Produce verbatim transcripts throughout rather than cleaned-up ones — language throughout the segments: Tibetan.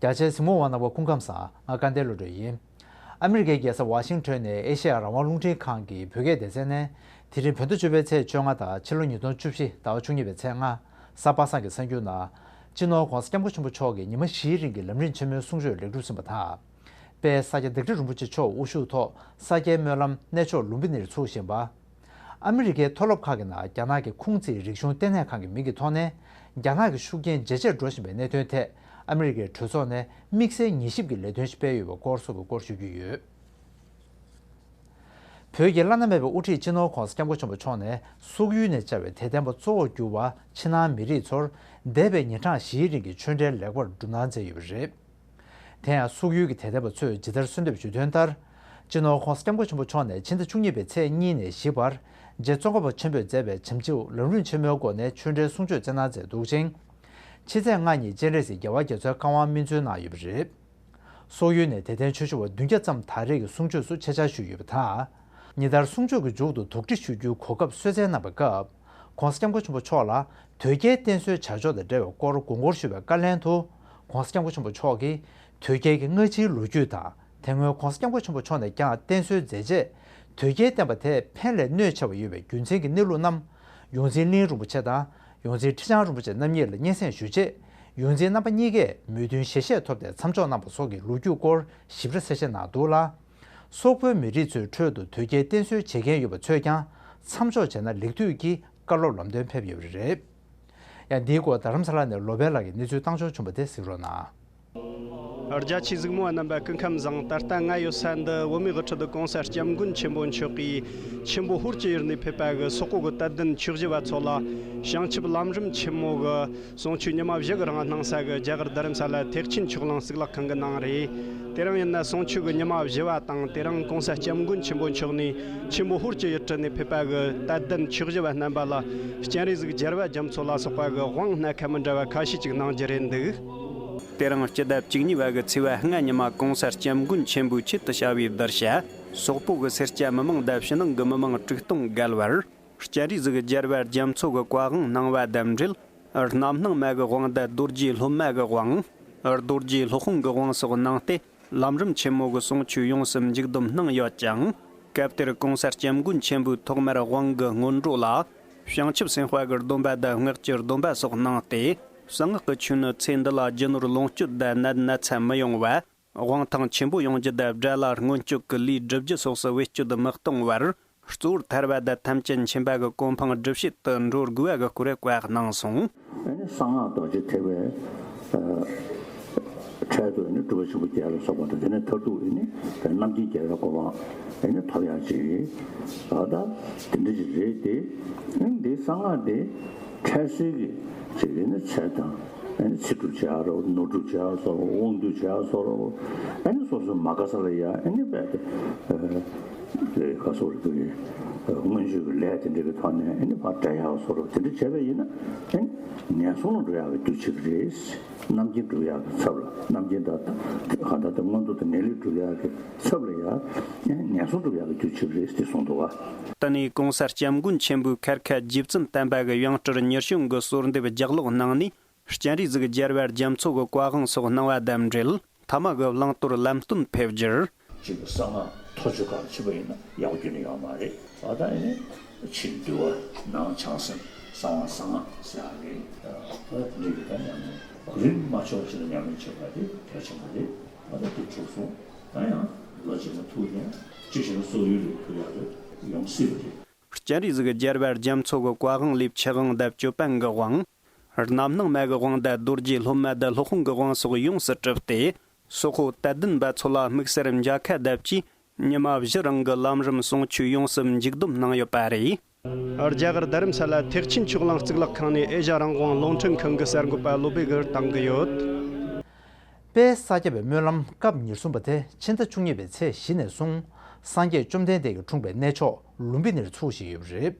རྒྱ་ཆེའི་གཟིགས་མོ་བ་རྣམ་པ་སྐུ་ཁམས་བཟང་། ང་སྐལ་ལྡན་བློ་གྲོས་ཡིན། ཨ་མི་རི་ཀའི་རྒྱལ་ས་ཝ་ཤིང་ཊོན་ནས་ཨེ་ཤེ་ཡ་རང་དབང་རླུང་འཕྲིན་ཁང་གི་བོད་སྐད་སྡེ་ཚན་ནས། དེ་རིང་བོད་ཟླ་བཅུ་པའི་ཚེས་བཅོ་ལྔ་དང་ཕྱི་ལོ་ཉིས་སྟོང་བཅུ་བཞི་ཟླ་བ་བཅུ་གཉིས་པའི་ཚེས་ལྔ། གཟའ་པ་སངས་ཀྱི་གསར་འགྱུར་ནང་། སྤྱི་ནོར་༧གོང་ས་༧སྐྱབས་མགོན་ཆེན་པོ་མཆོག་གིས་ཉི་མ་བཞིའི་རིང་གི་ལམ་རིམ་ཆེན་མོའི་གསུང་ཆོས་ལེགས་གྲུབ་ཟིན་པ་དང་། དཔལ་ས་སྐྱ་བདག་ཁྲི་རིན་པོ་ཆེ་མཆོག་དབུ་བཞུགས་ཐོག་ས་སྐྱའི་སྨོན་ལམ་གནས་མཆོག་ལུམ་བི་ནིར་ཚུགས་བཞིན་པ། ཨ་མི་རི་ཀའི་མཐོ་སློབ་ཁག་གི་ནང་རྒྱ་ནག་གི་ཁུང་ཙི་རིག་གཞུང་ལྟེ་གནས་ཁང་གི་མིང་གི་ཐོག་ནས་རྒྱ་ནག་གི་ཤུགས་རྐྱེན་ཇེ་ཆེར་འགྲོ་བཞིན་པའི་གནད་དོན་ཐད་ཨ་མི་རི་ཀའི་གྲོས་ཚོགས་ནས་དམིགས་བསལ་ཉན་ཞིབ་ཀྱི་ལས་དོན་ཞིག་སྤེལ་ཡོད་པའི་སྐོར་སོགས་ཀྱི་སྐོར་ཞུ་རྒྱུ་ཡོད། བོད་ཀྱི་བླ་ན་མེད་པའི་དབུ་ཁྲིད་སྤྱི་ནོར་༧གོང་ས་༧སྐྱབས་མགོན་ཆེན་པོ་མཆོག་ནས་སོག་ཡུལ་ནས་བཅར་བའི་དད་ལྡན་པ་གཙོ་བོར་གྱུར་བ་ཕྱི་ནང་མི་རིགས་ཚོར་འདས་པའི་ཉིན་གྲངས་བཞིའི་རིང་གི་ཆོས་འབྲེལ་ལེགས་པར་གྲུབ་གནང་མཛད་ཡོད་པ་རེད། དེ་ཡང་སོག་ཡུལ་གྱི་དད་ལྡན་པ་ཚོས་ཇི་ལྟར་གསོལ་འདེབས་ཞུས་དོན་ལྟར། སྤྱི་ནོར་༧གོང་ས་༧སྐྱབས་མགོན་ཆེན་པོ་མཆོག་ནས་ཕྱི་ཟླ་བཅུ་གཉིས་པའི་ཚེས་གཉིས་ནས་བཞི་བར་རྗེ་ཙོང་ཁ་པ་ཆེན་པོས་མཛད་པའི་བྱམས་ཆུ་ལམ་རིམ་ཆེན་མོའི་སྒོ་ནས་ཆོས་འབྲེལ་གསུང་ཆོས་སྩལ་གནང་མཛད་འདུག་ཅིང་། ཕྱི་ཚེས་ལྔ་ཉིན་སྤྱན་རས་གཟིགས་རྒྱལ་བ་རྒྱ་མཚོའི་བཀའ་དབང་སྨིན་སྩོལ་གནང་ཡོད་པ་རེད། སོག་ཡུལ་ནས་དད་ལྡན་ཆོས་ཞུ་བ་བདུན་བརྒྱ་ཙམ་ད་རེས་ཀྱི་གསུང་ཆོས་སུ་ཆེད་བཅར་ཞུས་ཡོད་པ་དང་། ཉིན་ལྟར་གསུང་ཆོས་ཀྱི་མཇུག་ཏུ་དོགས་འདྲི་ཞུ་རྒྱུའི་གོ་སྐབས་གསོལ་སྩལ་གནང་བའི་སྐབས། ༸གོང་ས་༸སྐྱབས་མགོན་ཆེན་པོ་མཆོག་ལ་དོལ་རྒྱལ་བསྟེན་གསོལ་བྱ་ཕྱོགས་དང་འབྲེལ་བའི་སྐོར་དགོངས་སྐོར་ཞུས་པའི་བཀའ་ལན་དུ། ༸གོང་ས་༸སྐྱབས་མགོན་ཆེན་པོ་མཆོག་གིས་དོལ་རྒྱལ་གྱི་སྔ་ཕྱིའི་ལོ་རྒྱུས་དང་། དེ་སྔོན་༸གོང་ས་༸སྐྱབས་མགོན་ཆེན་པོ་མཆོག་ནས་ཀྱང་བསྟེན་གསོལ་མཛད་རྗེས། དོལ་རྒྱལ་བསྟེན་པ་དེས་ཕན་ལས་གནོད་ཆེ་བ་ཡོད་པའི་རྒྱུ་མཚན་གྱི་གནས་ལུགས་རྣམས། ཡོངས་འཛིན་གླིང་རིན་པོ་ཆེ་དང་། ཡོངས་འཛིན་ཁྲི་བྱང་རིན་པོ་ཆེ་རྣམ་གཉིས་ལ་སྙན་སེང་ཞུས་རྗེས། ཡོངས་འཛིན་རྣམ་པ་གཉིས་ཀས་མོས་མཐུན་ཞལ་བཞེས་ཐོབ་སྟེ་མཚམས་འཇོག་གནང་བ་སོགས་ཀྱི་ལོ་རྒྱུས་སྐོར་ཞིབ་ཕྲ་གསལ་བཤད་གནང་འདུག་ལ། སོག་པོའི་མི་རིགས་ཚོའི་ཁྲོད་དུ་དོལ་རྒྱལ་བསྟེན་གསོལ་བྱེད་མཁན་ཡོད་པ་ཚོས་ཀྱང་མཚམས་འཇོག་བྱས་ན་ལེགས་འདོད་ཀྱིས་བཀའ་སློབ་ལམ་སྟོན་ཕེབས་ཡོད་པ་རེད། ཡང་འདིའི་སྐོར་རྡ་རམ་ས་ལ་ནས་ལོ་པཎ་ལགས་ཀྱིས་གནས་ཚུལ་བཏང་འབྱོར་བྱུང་བ་དེ་གཟིགས་རོགས་གནང་། རྒྱ་ཆེའི་གཟིགས་མོ་བ་རྣམ་པ་སྐུ་ཁམས་བཟང་། ད་ལྟ་ང་ཡོད་ས་འདི་བོད་མིའི་དབུ་ཁྲིད་༸གོང་ས་༸སྐྱབས་མགོན་ཆེན་པོ་མཆོག་གིས་ཆེན་པོ་ཧོར་གྱི་ཡུལ་ནས་ཕེབས་པ་གི་སོག་པོ་གི་དད་ལྡན་ཆོས་ཞུ་བ་ཚོ་ལ་བྱང་ཆུབ་ལམ་རིམ་ཆེན་མོ་གི་གསུང་ཆོས་ཉི་མ་བཞི་གི་རིང་གནང་ས་གི་རྒྱ་གར་རྡ་རམ་ས་ལ་ཐེག་ཆེན་ཆོས་གླིང་གཙུག་ལག་ཁང་གི་ནང་རེད། དེ་རིང་ཡིན་ན་གསུང་ཆོས་གི་ཉི་མ་བཞི་བ་དང་། དེ་རིང་༸གོང་ས་༸སྐྱབས་མགོན་ཆེན་པོ་མཆོག་ནས་ཆེན་པོ་ཧོར་གྱི་ཡུལ་གྲུ་ནས་ཕེབས་པ་གི་དད་ལྡན་ཆོས་ཞུ་བ་རྣམ་པ་ལ་སྤྱན་རས་གཟིགས་རྒྱལ་བ་རྒྱ་མཚོ་ལ་སོགས་པ་གི་དབང་སྣ་ཁ་མི་འདྲ་བ་ཁ་ཤས་ཅིག་གནང་རྒྱུ་རེད་འདུག་དེ་རིང་སྤྱི་ཟླ་བཅུ་གཉིས་པ་གི་ཚེས་པ་ལྔ་ཉི་མ་༸གོང་ས་༸སྐྱབས་མགོན་ཆེན་པོའི་ཆེད་དུ་བྱ་བའི་གདུལ་བྱ། སོག་པོ་གི་སེར་སྐྱ་མི་མང་དང་ཕྱི་ནང་གི་མི་མང་དྲུག་སྟོང་བརྒལ་བར། སྤྱན་རས་གཟིགས་རྒྱལ་བ་རྒྱ་མཚོ་གི་བཀའ་དབང་གནང་བ་དང་འབྲེལ། རྣམ་སྣང་མ་གི་དབང་དང་རྡོ་རྗེ་སློབ་མ་གི་དབང་། རྡོ་རྗེ་སློབ་དཔོན་གྱི་དབང་སོགས་གནང་སྟེ། ལམ་རིམ་ཆེན་མོ་གི་གསུང་ཆོས་ཡོངས་སུ་མཇུག་བསྡོམས་གནང་ཡོད་ཅིང་། སྐབས་དེར་༸གོང་ས་༸སྐྱབས་མགོན་ཆེན་པོས་ཐོག་མར་དབང་གི་སྔོན་འགྲོ་ལ། བྱང་ཆུབ་སེམས་དཔའ་གི་སྡོམ་པ་དང་སྔགས་ཀྱི་སྡོམ་པ་སོགས་གནང་སྟེ། གསང་སྔགས་ཀྱི་ཆོས་ནི་ཚེ་འདི་ལ་རྒྱུ་ནོར་ལོངས་སྤྱོད་དང་ནད་ན་ཚ་མི་ཡོང་བ། དབང་ཐང་ཆེན་པོ་ཡོང་རྒྱུ་དང་དགྲ་ལྷ་མངོན་སྤྱོད་ཀྱི་ལས་སྒྲུབ་རྒྱུ་སོགས་སུ་བེད་སྤྱོད་མི་གཏོང་བར། གཙོ་བོར་ཐར་པ་དང་ཐམས་ཅད་མཁྱེན་པ་གི་གོ་འཕང་སྒྲུབ་བྱེད་དུ་འགྲོ་དགོས་པ་གི་སྐོར་བཀའ་གནང་སོང་། ཨ་ནི་གསང་སྔགས་རྡོ་རྗེ་ཐེག་པའི་ཨ་འཕྲལ་དུ་ཨ་ནི་སྒྲུབ་པ་ཆེན་པོ་བརྒྱད་ལ་སོགས་པ་དང་། དེ་ནས་མཐར་ཐུག་ཨ་ནི་རྣམ་མཁྱེན་རྒྱལ་བའི་གོ་འཕང་ཨ་ནི་ཐོབ་ཡག་ཅིག་རེད། ད་ལྟ་དེ་འདྲ་ཅིག་རེད་དེ། ཨ་ནི་འདི་གསང་སྔགས་དེ། འཕྲལ་སེལ་གྱི་ཅིག་ཡིན་ན་ཚེ་དང་། ཨ་ནི་ཚེ་སྒྲུབ་བྱ་རོགས། ནོར་སྒྲུབ་བྱ་སོགས། དབང་སྡུད་བྱ་སོགས། ཨ་ནི་སོ་སོའི་མ་དགའ་ས་ལ་ཡ་ཨ་ནི་རྦད་དེ་ཨ་ལས་ཀ་སོགས་རེད་འདུག་གི། མངོན་སྤྱོད་ཀྱི་ལས་དེ་འདྲ་གི་ཐོག་ནས་ཨ་ནི་ཕར་བསྒྲལ་ཡག་སོགས་རོགས་དེ་འདྲ་བྱས་པ་ཡིན་ན། ཨ་ནི་ངན་སོང་ལ་འགྲོ་ཡག་གི་རྒྱུ་ཆགས་ཀྱི་རེད། རྣམ་མཁྱེན་སྒྲུབ་ཡག་གི་ཚབ་ལ། རྣམ་མཁྱེན་དང་གང་ལྟར་དེ་མངོན་མཐོ་དང་ངེས་ལེགས་སྒྲུབ་ཡག་གི་ཚབ་ལ་ཡ་ངན་སོང་སྒྲུབ་ཡག་གི་རྒྱུ་ཆགས་རེད་ཟེར་གསུངས་འདུག་བ། དེ་ནས་༸གོང་ས་༸སྐྱབས་མགོན་ཆེན་པོས་མཁར་ཁ་རྗེ་བཙུན་བསྟན་པ་གི་ཡང་སྤྲུལ་ཉི་གཞོན་གྱི་གསོལ་འདེབས་རྒྱག་ལོག་གནང་ནས། སྤྱན་རས་གཟིགས་རྒྱལ་བ་རྒྱ་མཚོ་གི་བཀའ་དབང་སོགས་གནང་བ་དང་འབྲེལ། ཐ་མ་གི་བླང་དོར་ལམ་སྟོན་ཕེབས་རྒྱུར། གཅིག་གི་གསང་སྔགས་ཐོ་ཅོ་གང་ཕྱིན་པ་ཡིན་ན་ཡག་པོ་ཁྱོན་ནས་ཡོད་མ་རེད། ད་ལྟ་ཡིན་ནའི་ཕྱི་འདུལ་བ་ནང་བྱང་སེམས་གསང་བ་གསང་སྔགས་ཟེར་ཡག་རེད། ད་འདི་གི་ད་ཉམས་ལེན་རིམ་མ་ཆོག་ཅིག་ལ་ཉམས་ལེན་བྱེད་པ་དེ་གལ་ཆེན་པོ་རེད། ད་ལྟ་དེ་གྲུབ་སོང་། ད་ཡང་ལོ་གཅིག་ལ་ཐུག་ཡང་གཅིག་བྱས་ན་སོག་ཡུལ་ལ་ཐུག་ཡག་རེད། ཡོང་སྲིད་པ་རེད། སྤྱན་རས་གཟིགས་རྒྱལ་བ་རྒྱ་མཚོ་གི་བཀའ་དབང་ལས་ཆོས་དབང་དང་སྤྱོད་པ་གི་དབང་། རྣམ་སྣང་མ་གི་དབང་དང་རྡོ་རྗེ་སློབ་མ་དང་སློབ་དཔོན་གྱི་དབང་སོགས་ཡོངས་སུ་གྲུབ་སྟེ། སོག་པོ་དད་ལྡན་པ་ཚོ་ལ་དམིགས་བསལ་མཇལ་ཁ་དང་བཅས་ཉི་མ་བཞི་རིང་གི་ལམ་རིམ་གསུང་ཆོས་ཡོངས་སུ་མཇུག་བསྡོམས་གནང་ཡོད་པ་རེད། རྒྱ་གར་རྡ་རམ་ས་ལ་ཐེག་ཆེན་ཆོས་གླིང་གཙུག་ལག་ཁང་ནས་ཨེ་ཤ་རང་དབང་རླུང་འཕྲིན་ཁང་གི་གསར་འགོད་པ་བློ་བྷེ་གིས་བཏང་གི་ཡོད། དཔལ་ས་སྐྱ་པའི་སྨོན་ལམ་སྐབས་ཉེར་གསུམ་པ་དེ་ཕྱི་ཟླ་བཅུ་གཉིས་པའི་ཚེས་བཞི་ནས་བཟུང་སངས་རྒྱས་བཅོམ་ལྡན་འདས་ཀྱིས་འཁྲུངས་པའི་གནས་མཆོག་ལུམ་བི་ནིར་ཚུགས་བཞིན་ཡོད་པ་རེད།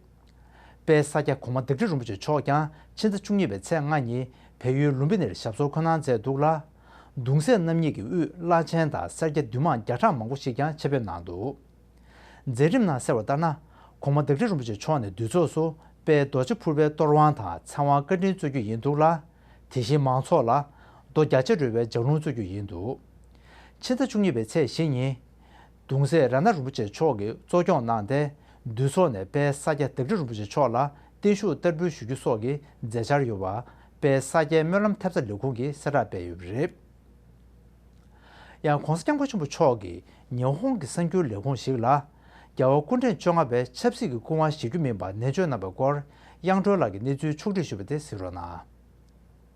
དཔལ་ས་སྐྱ་གོང་མ་བདག་ཁྲི་རིན་པོ་ཆེ་མཆོག་ཀྱང་ཕྱི་ཟླ་བཅུ་གཉིས་པའི་ཚེས་ལྔ་ཉིན་བལ་ཡུལ་ལུམ་བི་ནིར་ཞབས་སོར་འཁོད་གནང་མཛད་འདུག་ལ། གདུང་སྲས་རྣམ་གཉིས་ཀྱི་དབུས་བླ་ཆེན་དང་སེར་སྐྱ་འདུས་མང་བརྒྱ་ཕྲག་མང་པོ་ཞིག་ཀྱང་ཆེད་ཕེབས་གནང་འདུག་མཛད་རིམ་ནང་གསལ་བ་ལྟར་ན། གོང་མ་བདག་ཁྲི་རིན་པོ་ཆེ་མཆོག་ནས་འདུས་ཚོགས་སུ་དཔལ་རྡོ་རྗེ་ཕུར་པའི་གཏོར་དབང་དང་ཚེ་དབང་བཀའ་དྲིན་སྩོལ་རྒྱུ་ཡིན་འདུག་ལ། དེ་བཞིན་མང་ཚོགས་ལ། ལོ་བརྒྱ་ཆ་འགྲོ་བའི་ལྗགས་ལུང་སྩོལ་རྒྱུ་ཡིན་འདུག་ཕྱི་ཟླ་བཅུ་གཉིས་པའི་ཚེས་བཞི་ཉིན། གདུང་སྲས་རཏྣ་རིན་པོ་ཆེ་མཆོག་གིས་གཙོ་སྐྱོང་གནང་སྟེ། འདུ་ཚོགས་ནས་དཔལ་ས་སྐྱ་བདག་ཁྲི་རིན་པོ་ཆེ་མཆོག་ལ་བརྟན་བཞུགས་བསྟར་འབུལ་ཞུ་རྒྱུ་སོགས་ཀྱི་མཛད་འཆར་ཡོད་པ། དཔལ་ས་སྐྱའི་སྨོན་ལམ་ཐེབས་རྩ་ལས་ཁུངས་ཀྱིས་གསལ་བསྒྲགས་སྤེལ་ཡོད་པ་རེད། ཡང་༧གོང་ས་༧སྐྱབས་མགོན་ཆེན་པོ་མཆོག་གིས་ཉི་ཧོང་གི་གསར་འགྱུར་ལས་ཁུངས་ཤིག་ལ། རྒྱལ་བ་སྐུ་ཕྲེང་བཅོ་ལྔ་པའི་ཆབ་སྲིད་ཀྱི་སྐུ་དབང་བཞེས་རྒྱུ་མིན་པ་ནན་བརྗོད་གནང་བའི་སྐོར། དབྱངས་སྒྲོལ་ལགས་ཀྱིས་གནས་ཚུལ་ཕྱོགས་སྒྲིག་ཞུས་པ་དེ་གཟིགས་རོགས་གནང་།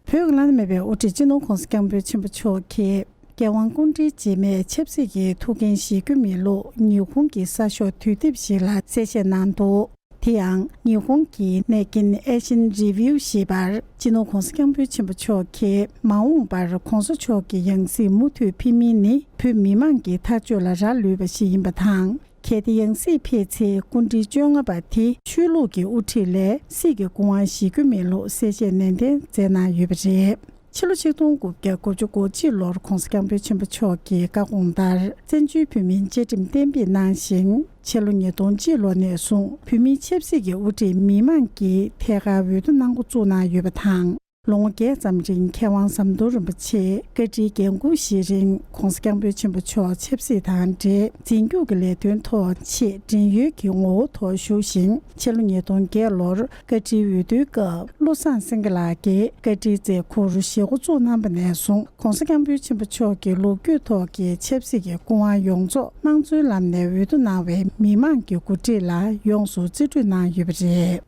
བོད་ཀྱི་བླ་ན་མེད་པའི་དབུ་ཁྲིད་སྤྱི་ནོར་༧གོང་ས་༧སྐྱབས་མགོན་ཆེན་པོ་མཆོག་གིས། རྒྱལ་དབང་སྐུ་ཕྲེང་རྗེས་མའི་ཆབ་སྲིད་ཀྱི་ཐུགས་འགན་བཞེས་རྒྱུ་མིན་ལུགས་ཉི་ཧོང་གི་གསར་ཤོག་དུས་དེབ་ཞིག་ལ་གསལ་བཤད་གནང་འདུག་དེ་ཡང་ཉི་ཧོང་གི་ནེ་ཀིན་ཨེ་ཤིན་རི་བིའུ་ཞེས་པར། སྤྱི་ནོར་༧གོང་ས་༧སྐྱབས་མགོན་ཆེན་པོ་མཆོག་གིས། མ་འོངས་པར་༧གོང་ས་མཆོག་གི་ཡང་སྲིད་མུ་མཐུད་ཕེབས་མིན་ནི། བོད་མི་མང་གི་ཐག་གཅོད་ལ་རག་ལུས་པ་ཞིག་ཡིན་པ་དང་། གལ་ཏེ་ཡང་སྲིད་ཕེབས་ཚེ། སྐུ་ཕྲེང་བཅོ་ལྔ་པ་དེ་ཆོས་ལུགས་ཀྱི་དབུ་ཁྲིད་ལས་སྲིད་ཀྱི་སྐུ་དབང་བཞེས་རྒྱུ་མིན་ལུགས་གསལ་བཤད་ནན་ཏན་མཛད་གནང་ཡོད་པ་རེད། ཕྱི་ལོ་ཆིག་སྟོང་དགུ་བརྒྱ་གོ་གཅིག་ལོར་༧གོང་ས་༧སྐྱབས་མགོན་ཆེན་པོ་མཆོག་གི་བཀའ་དགོངས་ལྟར། བཙན་བྱོལ་བོད་མིའི་བཅའ་ཁྲིམས་གཏན་འབེབས་གནང་ཞིང་། ཕྱི་ལོ་ཉིས་སྟོང་གཅིག་ལོ་ནས་བཟུང་བོད་མིའི་ཆབ་སྲིད་ཀྱི་དབུ་ཁྲིད་མི་མང་གིས་ཐད་ཀར་འོས་བསྡུ་གནང་འགོ་བཙུགས་གནང་ཡོད་པ་དང་། ལོ་ངོ་བརྒྱད་ཙམ་རིང་མཁས་དབང་ཟམ་གདོང་རིན་པོ་ཆེ་བཀའ་ཁྲིའི་འགན་འཁུར་བཞེས་རིང་༧གོང་ས་༧སྐྱབས་མགོན་ཆེན་པོ་མཆོག་ཆབ་སྲིད་དང་འབྲེལ་འཛིན་སྐྱོང་གི་ལས་དོན་ཐོག་ཆེས་བགྲེས་ཡོལ་གྱི་ངོ་བོ་ཐོག་བཞུགས་ཤིང་། ཕྱི་ལོ་ཉིས་སྟོང་བརྒྱད་ལོར་བཀའ་ཁྲིའི་འོས་བསྡུའི་སྐབས་བློ་བཟང་སེང་གེ་ལགས་ཀྱིས་བཀའ་ཁྲིའི་མཛད་ཁུར་བཞེས་འགོ་བཙུགས་གནང་བ་ནས་བཟུང་༧གོང་ས་༧སྐྱབས་མགོན་ཆེན་པོ་མཆོག་གི་ལོ་རྒྱུས་ཐོག་གི་ཆབ་སྲིད་ཀྱི་སྐུ་དབང་ཡོངས་རྫོགས་དམངས་གཙོའི་ལམ་ནས་འོས་བསྡུ་གནང་བའི་མི་མང་གི་འགོ་ཁྲིད་ལ་ཡོངས་སུ་རྩིས་སྤྲོད་གནང་ཡོད་པ་རེད།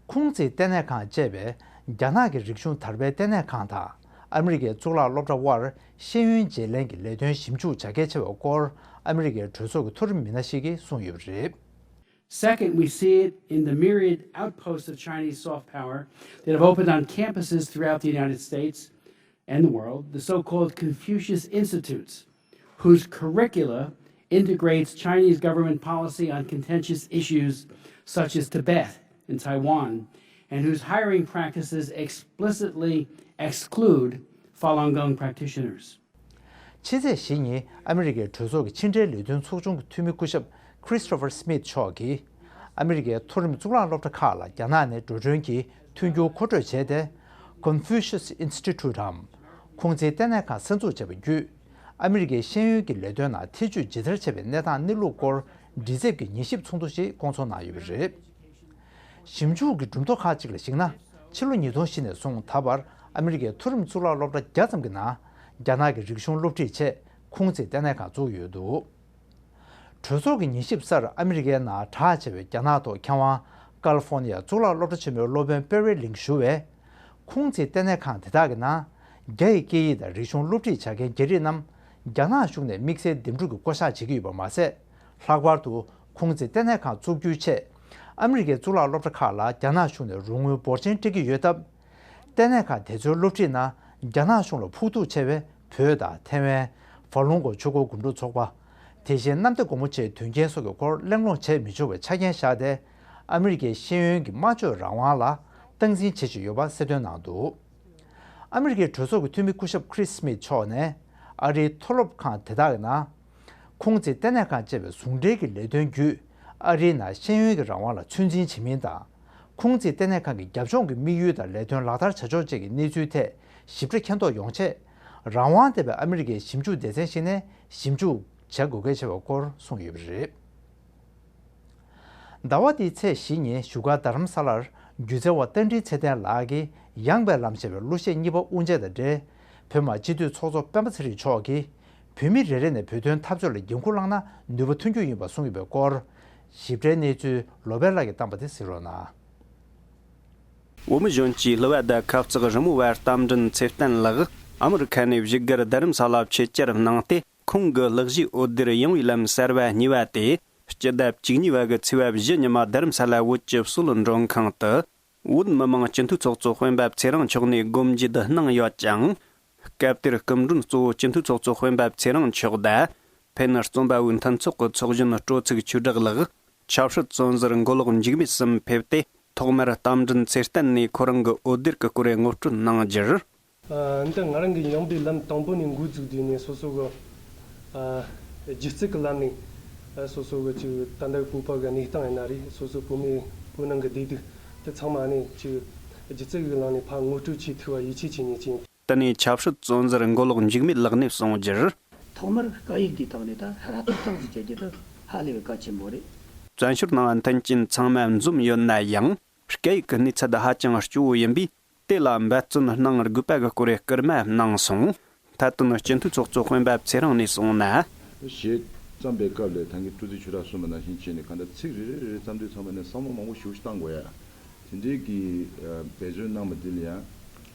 ཁུང་ཙི་ལྟེ་གནས་ཁང་ཅེས་པའི་རྒྱ་ནག་གི་རིག་གཞུང་དར་སྤེལ་ལྟེ་གནས་ཁང་དང་ཨ་མི་རི་ཀའི་གཙུག་ལག་སློབ་གྲྭ་དབར་ཤེས་ཡོན་བརྗེ་ལེན་གྱི་ལས་དོན་ཞིབ་འཇུག་བྱ་གལ་ཆེ་བའི་སྐོར་ཨ་མི་རི་ཀའི་གྲོས་ཚོགས་ཀྱི་མཐོ་རིམ་མི་སྣ་ཞིག་གིས་གསུངས་ཡོད་པ་རེད། Second, we see it in the myriad outposts of Chinese soft power that have opened on campuses throughout the United States and the world, the so-called Confucius Institutes, whose curricula integrates Chinese government policy on contentious issues such as Tibet and Taiwan, and whose hiring practices explicitly exclude Falun Gong practitioners. ཕྱི་ཚེས་བཞི་ཉིན་ཨ་མི་རི་ཀའི་གྲོས་ཚོགས་ཀྱི་ཕྱི་འབྲེལ་ལས་དོན་ཚོགས་ཆུང་གི་འཐུས་མི་སྐུ་ཞབས་Christopher Smith་མཆོག་གིས། ཨ་མི་རི་ཀའི་མཐོ་རིམ་གཙུག་ལག་སློབ་གྲྭ་ཁག་ལ་རྒྱ་ནག་ནས་འགྲོ་གྲོན་གྱི་མཐུན་འགྱུར་མཁོ་སྤྲོད་བྱས་ཏེ། Confucius Institute་འམ། ཁུང་ཙི་ལྟེ་གནས་ཁང་གསར་འཛུགས་བྱས་པ་བརྒྱུད། ཨ་མི་རི་ཀའི་ཤེས་ཡོན་གྱི་ལས་དོན་ནང་ཐེ་ཇུས་ཇི་ལྟར་བྱས་པའི་གནས་སྟངས་གནས་ལུགས་སྐོར་འདྲི་རྩད་ཀྱི་ཉན་ཞིབ་ཚོགས་འདུ་ཞིག་བསྐོང་ཚོགས་གནང་ཡོད་པ་རེད། ཞིབ་འཇུག་གི་གྲུབ་ཐོབ་ཁག་ཅིག་ལ་གཞིགས་ན། ཕྱི་ལོ་ཉིས་སྟོང་བཞི་ནས་བཟུང་ད་བར་ཨ་མི་རི་ཀའི་མཐོ་རིམ་གཙུག་ལག་སློབ་གྲྭ་བརྒྱ་ཙམ་གྱི་ནང་རྒྱ་ནག་གི་རིག་གཞུང་སློབ་ཁྲིད་ཆེད་ཁུང་ཙི་ལྟེ་གནས་ཁང་བཙུགས་ཡོད་འདུག་གྲོས་ཚོགས་ཀྱི་ཉན་ཞིབ་སར་ཨ་མི་རི་ཀའི་ནང་གྲགས་ཆེ་བའི་རྒྱ་ནག་ཐོག་མཁས་དབང་ཀ་ལི་ཧྥོ་ནི་ཡ་གཙུག་ལག་སློབ་གྲྭ་ཆེན་མོའི་སློབ་དཔོན་པེ་རི་ལིང་ཞུ་བས། ཁུང་ཙི་ལྟེ་གནས་ཁང་དེ་དག་གི་ནང་རྒྱ་ཡི་སྐད་ཡིག་དང་རིག་གཞུང་སློབ་ཁྲིད་བྱ་མཁན་རྒྱ་རིགས་རྣམས་རྒྱ་ནག་གཞུང་ནས་དམིགས་བསལ་འདེམས་སྒྲུག་གི་བསྐོ་བཞག་བྱེད་ཀྱི་ཡོད་པ་མ་ཟད། ལྷག་པར་དུ་ཁུང་ཙི་ལྟེ་གནས་ཁང་བཙུགས་རྒྱུའི་ཆེད་ཨ་མི་རི་ཀའི་གཙུག་ལག་སློབ་གྲྭ་ཁག་ལ་རྒྱ་ནག་གཞུང་ནས་རོགས་དངུལ་འབོར་ཆེན་སྤྲད་ཀྱི་ཡོད་སྟབས། ལྟེ་གནས་ཁང་དེ་ཚོའི་སློབ་ཁྲིད་ནང་རྒྱ་ནག་གཞུང་ལ་ཕོག་ཐུག་ཆེ་བའི་བོད་དང་ཐའེ་ཝན། ཧྥ་ལུན་གོ་ཆོས་འཁོར་སྒོམ་སྒྲུབ་ཚོགས་པ། དེ་བཞིན་གནམ་བདེ་སྒོ་མོ་ཆེའི་དོན་རྐྱེན་སོགས་ཀྱི་སྐོར་གླེང་སློང་བྱེད་མི་ཆོག་པའི་ཆ་རྐྱེན་བཞག་སྟེ། ཨ་མི་རི་ཀའི་ཤེས་ཡོན་གྱི་སྨྲ་བརྗོད་རང་དབང་ལ་སྟངས་འཛིན་བྱེད་བཞིན་ཡོད་པ་གསལ་སྟོན་གནང་འདུག་ཨ་མི་རི་ཀའི་གྲོས་ཚོགས་ཀྱི་འཐུས་མི་སྐུ་ཞབས་Chris Smith་མཆོག་ནས་ཨ་རིའི་མཐོ་སློབ་ཁང་དེ་དག་གི་ནང་། ཁུང་ཙི་ལྟེ་གནས་ཁང་ཅེས་པའི་ཟུང་འབྲེལ་གྱི་ལས་དོན་བརྒྱུད། ཨ་རིའི་ནང་ཤེས་ཡོན་གྱི་རང་དབང་ལ་ཚོད་འཛིན་བྱེད་མིན་དང་། ཁུང་ཙི་ལྟེ་གནས་ཁང་གི་རྒྱབ་ལྗོངས་ཀྱི་དམིགས་ཡུལ་དང་ལས་དོན་ལག་བསྟར་བྱ་ཕྱོགས་བཅས་ཀྱི་གནས་ཚུལ་ཐད་ཞིབ་ཕྲ་མཁྱེན་རྟོགས་ཡོང་ཆེད། རང་དབང་ལྡན་པའི་ཨ་མི་རི་ཀའི་ཞིབ་འཇུག་སྡེ་ཚན་ཞིག་ནས་ཞིབ་འཇུག་བྱ་དགོས་གལ་ཆེ་བའི་སྐོར་གསུངས་ཡོད་པ་རེད། ཟླ་བ་འདིའི་ཚེས་བཞི་ཉིན་བཞུགས་སྒར་རྡ་རམ་ས་ལར་སྒྱུ་རྩལ་བ་རྟ་མགྲིན་ཚེ་བརྟན་ལགས་ཀྱིས་ཡངས་པའི་ལམ་ཞེས་པའི་གླུ་གཞས་གཉིས་པ་དབུ་འབྱེད་དང་འབྲེལ། བོད་མི་སྤྱི་འཐུས་ཚོགས་གཙོ་སྤེན་པ་ཚེ་རིང་མཆོག་གིས། བོད་མི་རེ་རེ་ནས་བོད་དོན་འཐབ་རྩོད་ལ་འགན་འཁུར་བླངས་ན་ནུས་པ་ཐོན་རྒྱུ་ཡིན་པ་གསུངས་ཡོད་པའི་སྐོར། ཞིབ་ཕྲའི་གནས་ཚུལ་ལོ་པཎ་ལགས་ཀྱིས་བཏང་བ་དེ་གཟིགས་རོགས་གནང་། བོད་མི་གཞོན་སྐྱེས་གླུ་བ་དང་ཁ་བརྩེགས་རི་མོ་བ་རྟ་མགྲིན་ཚེ་བརྟན་ལགས་ཨ་མི་རི་ཁ་ནས་བཞུགས་སྒར་རྡ་རམ་ས་ལ་ཆེད་བཅར་གནང་སྟེ། ཁོང་གི་གླུ་གཞས་འོད་སྡེར་ཡངས་པའི་ལམ་གསར་བ་གཉིས་པ་སྟེ། སྤྱི་ཟླ་བཅུ་གཉིས་པ་གི་ཚེས་པ་བཞི་ཉི་མ་རྡ་རམ་ས་ལ་བོད་ཀྱི་སྲོལ་མགྲོན་ཁང་དུ། བོད་མི་མང་སྤྱི་འཐུས་ཚོགས་གཙོ་སྤེན་པ་ཚེ་རིང་མཆོག་ནས་སྒོ་འབྱེད་གནང་ཡོད་ཅིང་། སྐབས་དེར་སྐུ་མགྲོན་གཙོ་བོ་སྤྱི་འཐུས་ཚོགས་གཙོ་སྤེན་པ་ཚེ་རིང་མཆོག་དང་། ཕེ་ནེ་རྩོམ་པ་པོའི་མཐུན་ཚོགས་ཀྱི་ཚོགས་གཞོན་སྤྲོ་ཚིགས་ཆོས་གྲགས་ལགས། ཆབ་སྲིད་བཙོན་ཟུར་མགོ་ལོག་འཇིགས་མེད་གསུམ་ཕེབས་ཏེ། ཐོག་མར་རྟ་མགྲིན་ཚེ་བརྟན་ནས་ཁོ་རང་གི་འོད་སྡེར་གྱི་སྐོར་ངོ་སྤྲོད་གནང་རྒྱུར། ཨ། འདི་ང་རང་གི་ཡངས་པའི་ལམ་དང་པོ་ནས་འགོ་བཙུགས་དུས་ནས་སོ་སོ་གི། ཨ། སྒྱུ་རྩལ་གྱི་ལམ་ནས། ཨ། སོ་སོ་གི་ཅིག་ད་ལྟ་བོད་པ་གི་གནས་སྟངས་ཡིན་ན་རེད། སོ་སོ་བོད་མི་བོད་ནང་གི་བདེ་སྡུག་དེ་ཚང་མ་ནས་ཅིག་སྒྱུ་རྩལ་གྱི་ལམ་ནས་ཕར་ངོ་སྤྲོད་བྱེད་ཐུབ་པ་ཡིད་ཆེས་བྱེད་མཁན་ཅིག་ཡིན། དེ་ནས་ཆབ་སྲིད་བཙོན་ཟུར་མགོ་ལོག་འཇིགས་མེད་ལགས་ནས་གསུངས་རྒྱུར། ཐོག་མར་སྐད་ཡིག་འདིའི་ཐོག་ནས་ད་ཧ་ར་ཏག་ཏག་ཅིག་བྱེད་རྒྱུ་དེ་ཧ་ལས་པའི་གལ་ཆེན་པོ་རེད། བཙན་བྱོལ་ནང་མཐུན་རྐྱེན་ཚང་མ་འཛོམས་ཡོད་ན་ཡང་། སྐད་ཡིག་གི་གནས་ཚད་ཧ་ཅང་སྐྱོ་བོ་ཡིན་པས། དེ་ལ་འབད་བརྩོན་གནང་དགོས་པ་གི་སྐོར་སྐུལ་མ་གནང་སོང་། མཐའ་དོན་སྤྱི་འཐུས་ཚོགས་གཙོ་སྤེན་པ་ཚེ་རིང་ནས་གསུངས་ན། གཞས་བརྩམས་པའི་སྐབས་ལ་ད་གིན་སྤྲོ་ཚིགས་ཆོས་གྲགས་གསུངས་པ་ནང་བཞིན་བྱས་ནས་གང་ལྟར་ཚིག་རེ་རེ་རེ་རེ་བརྩམས་དུས་ཚང་མ་ནས་བསམ་བློ་མང་པོ་ཞེ་པོ་ཞིག་བཏང་དགོས་ཡ། དེ་འདྲའི་གི་འབད་བརྩོན་གནང་བ་འདི་ལ་ཡང་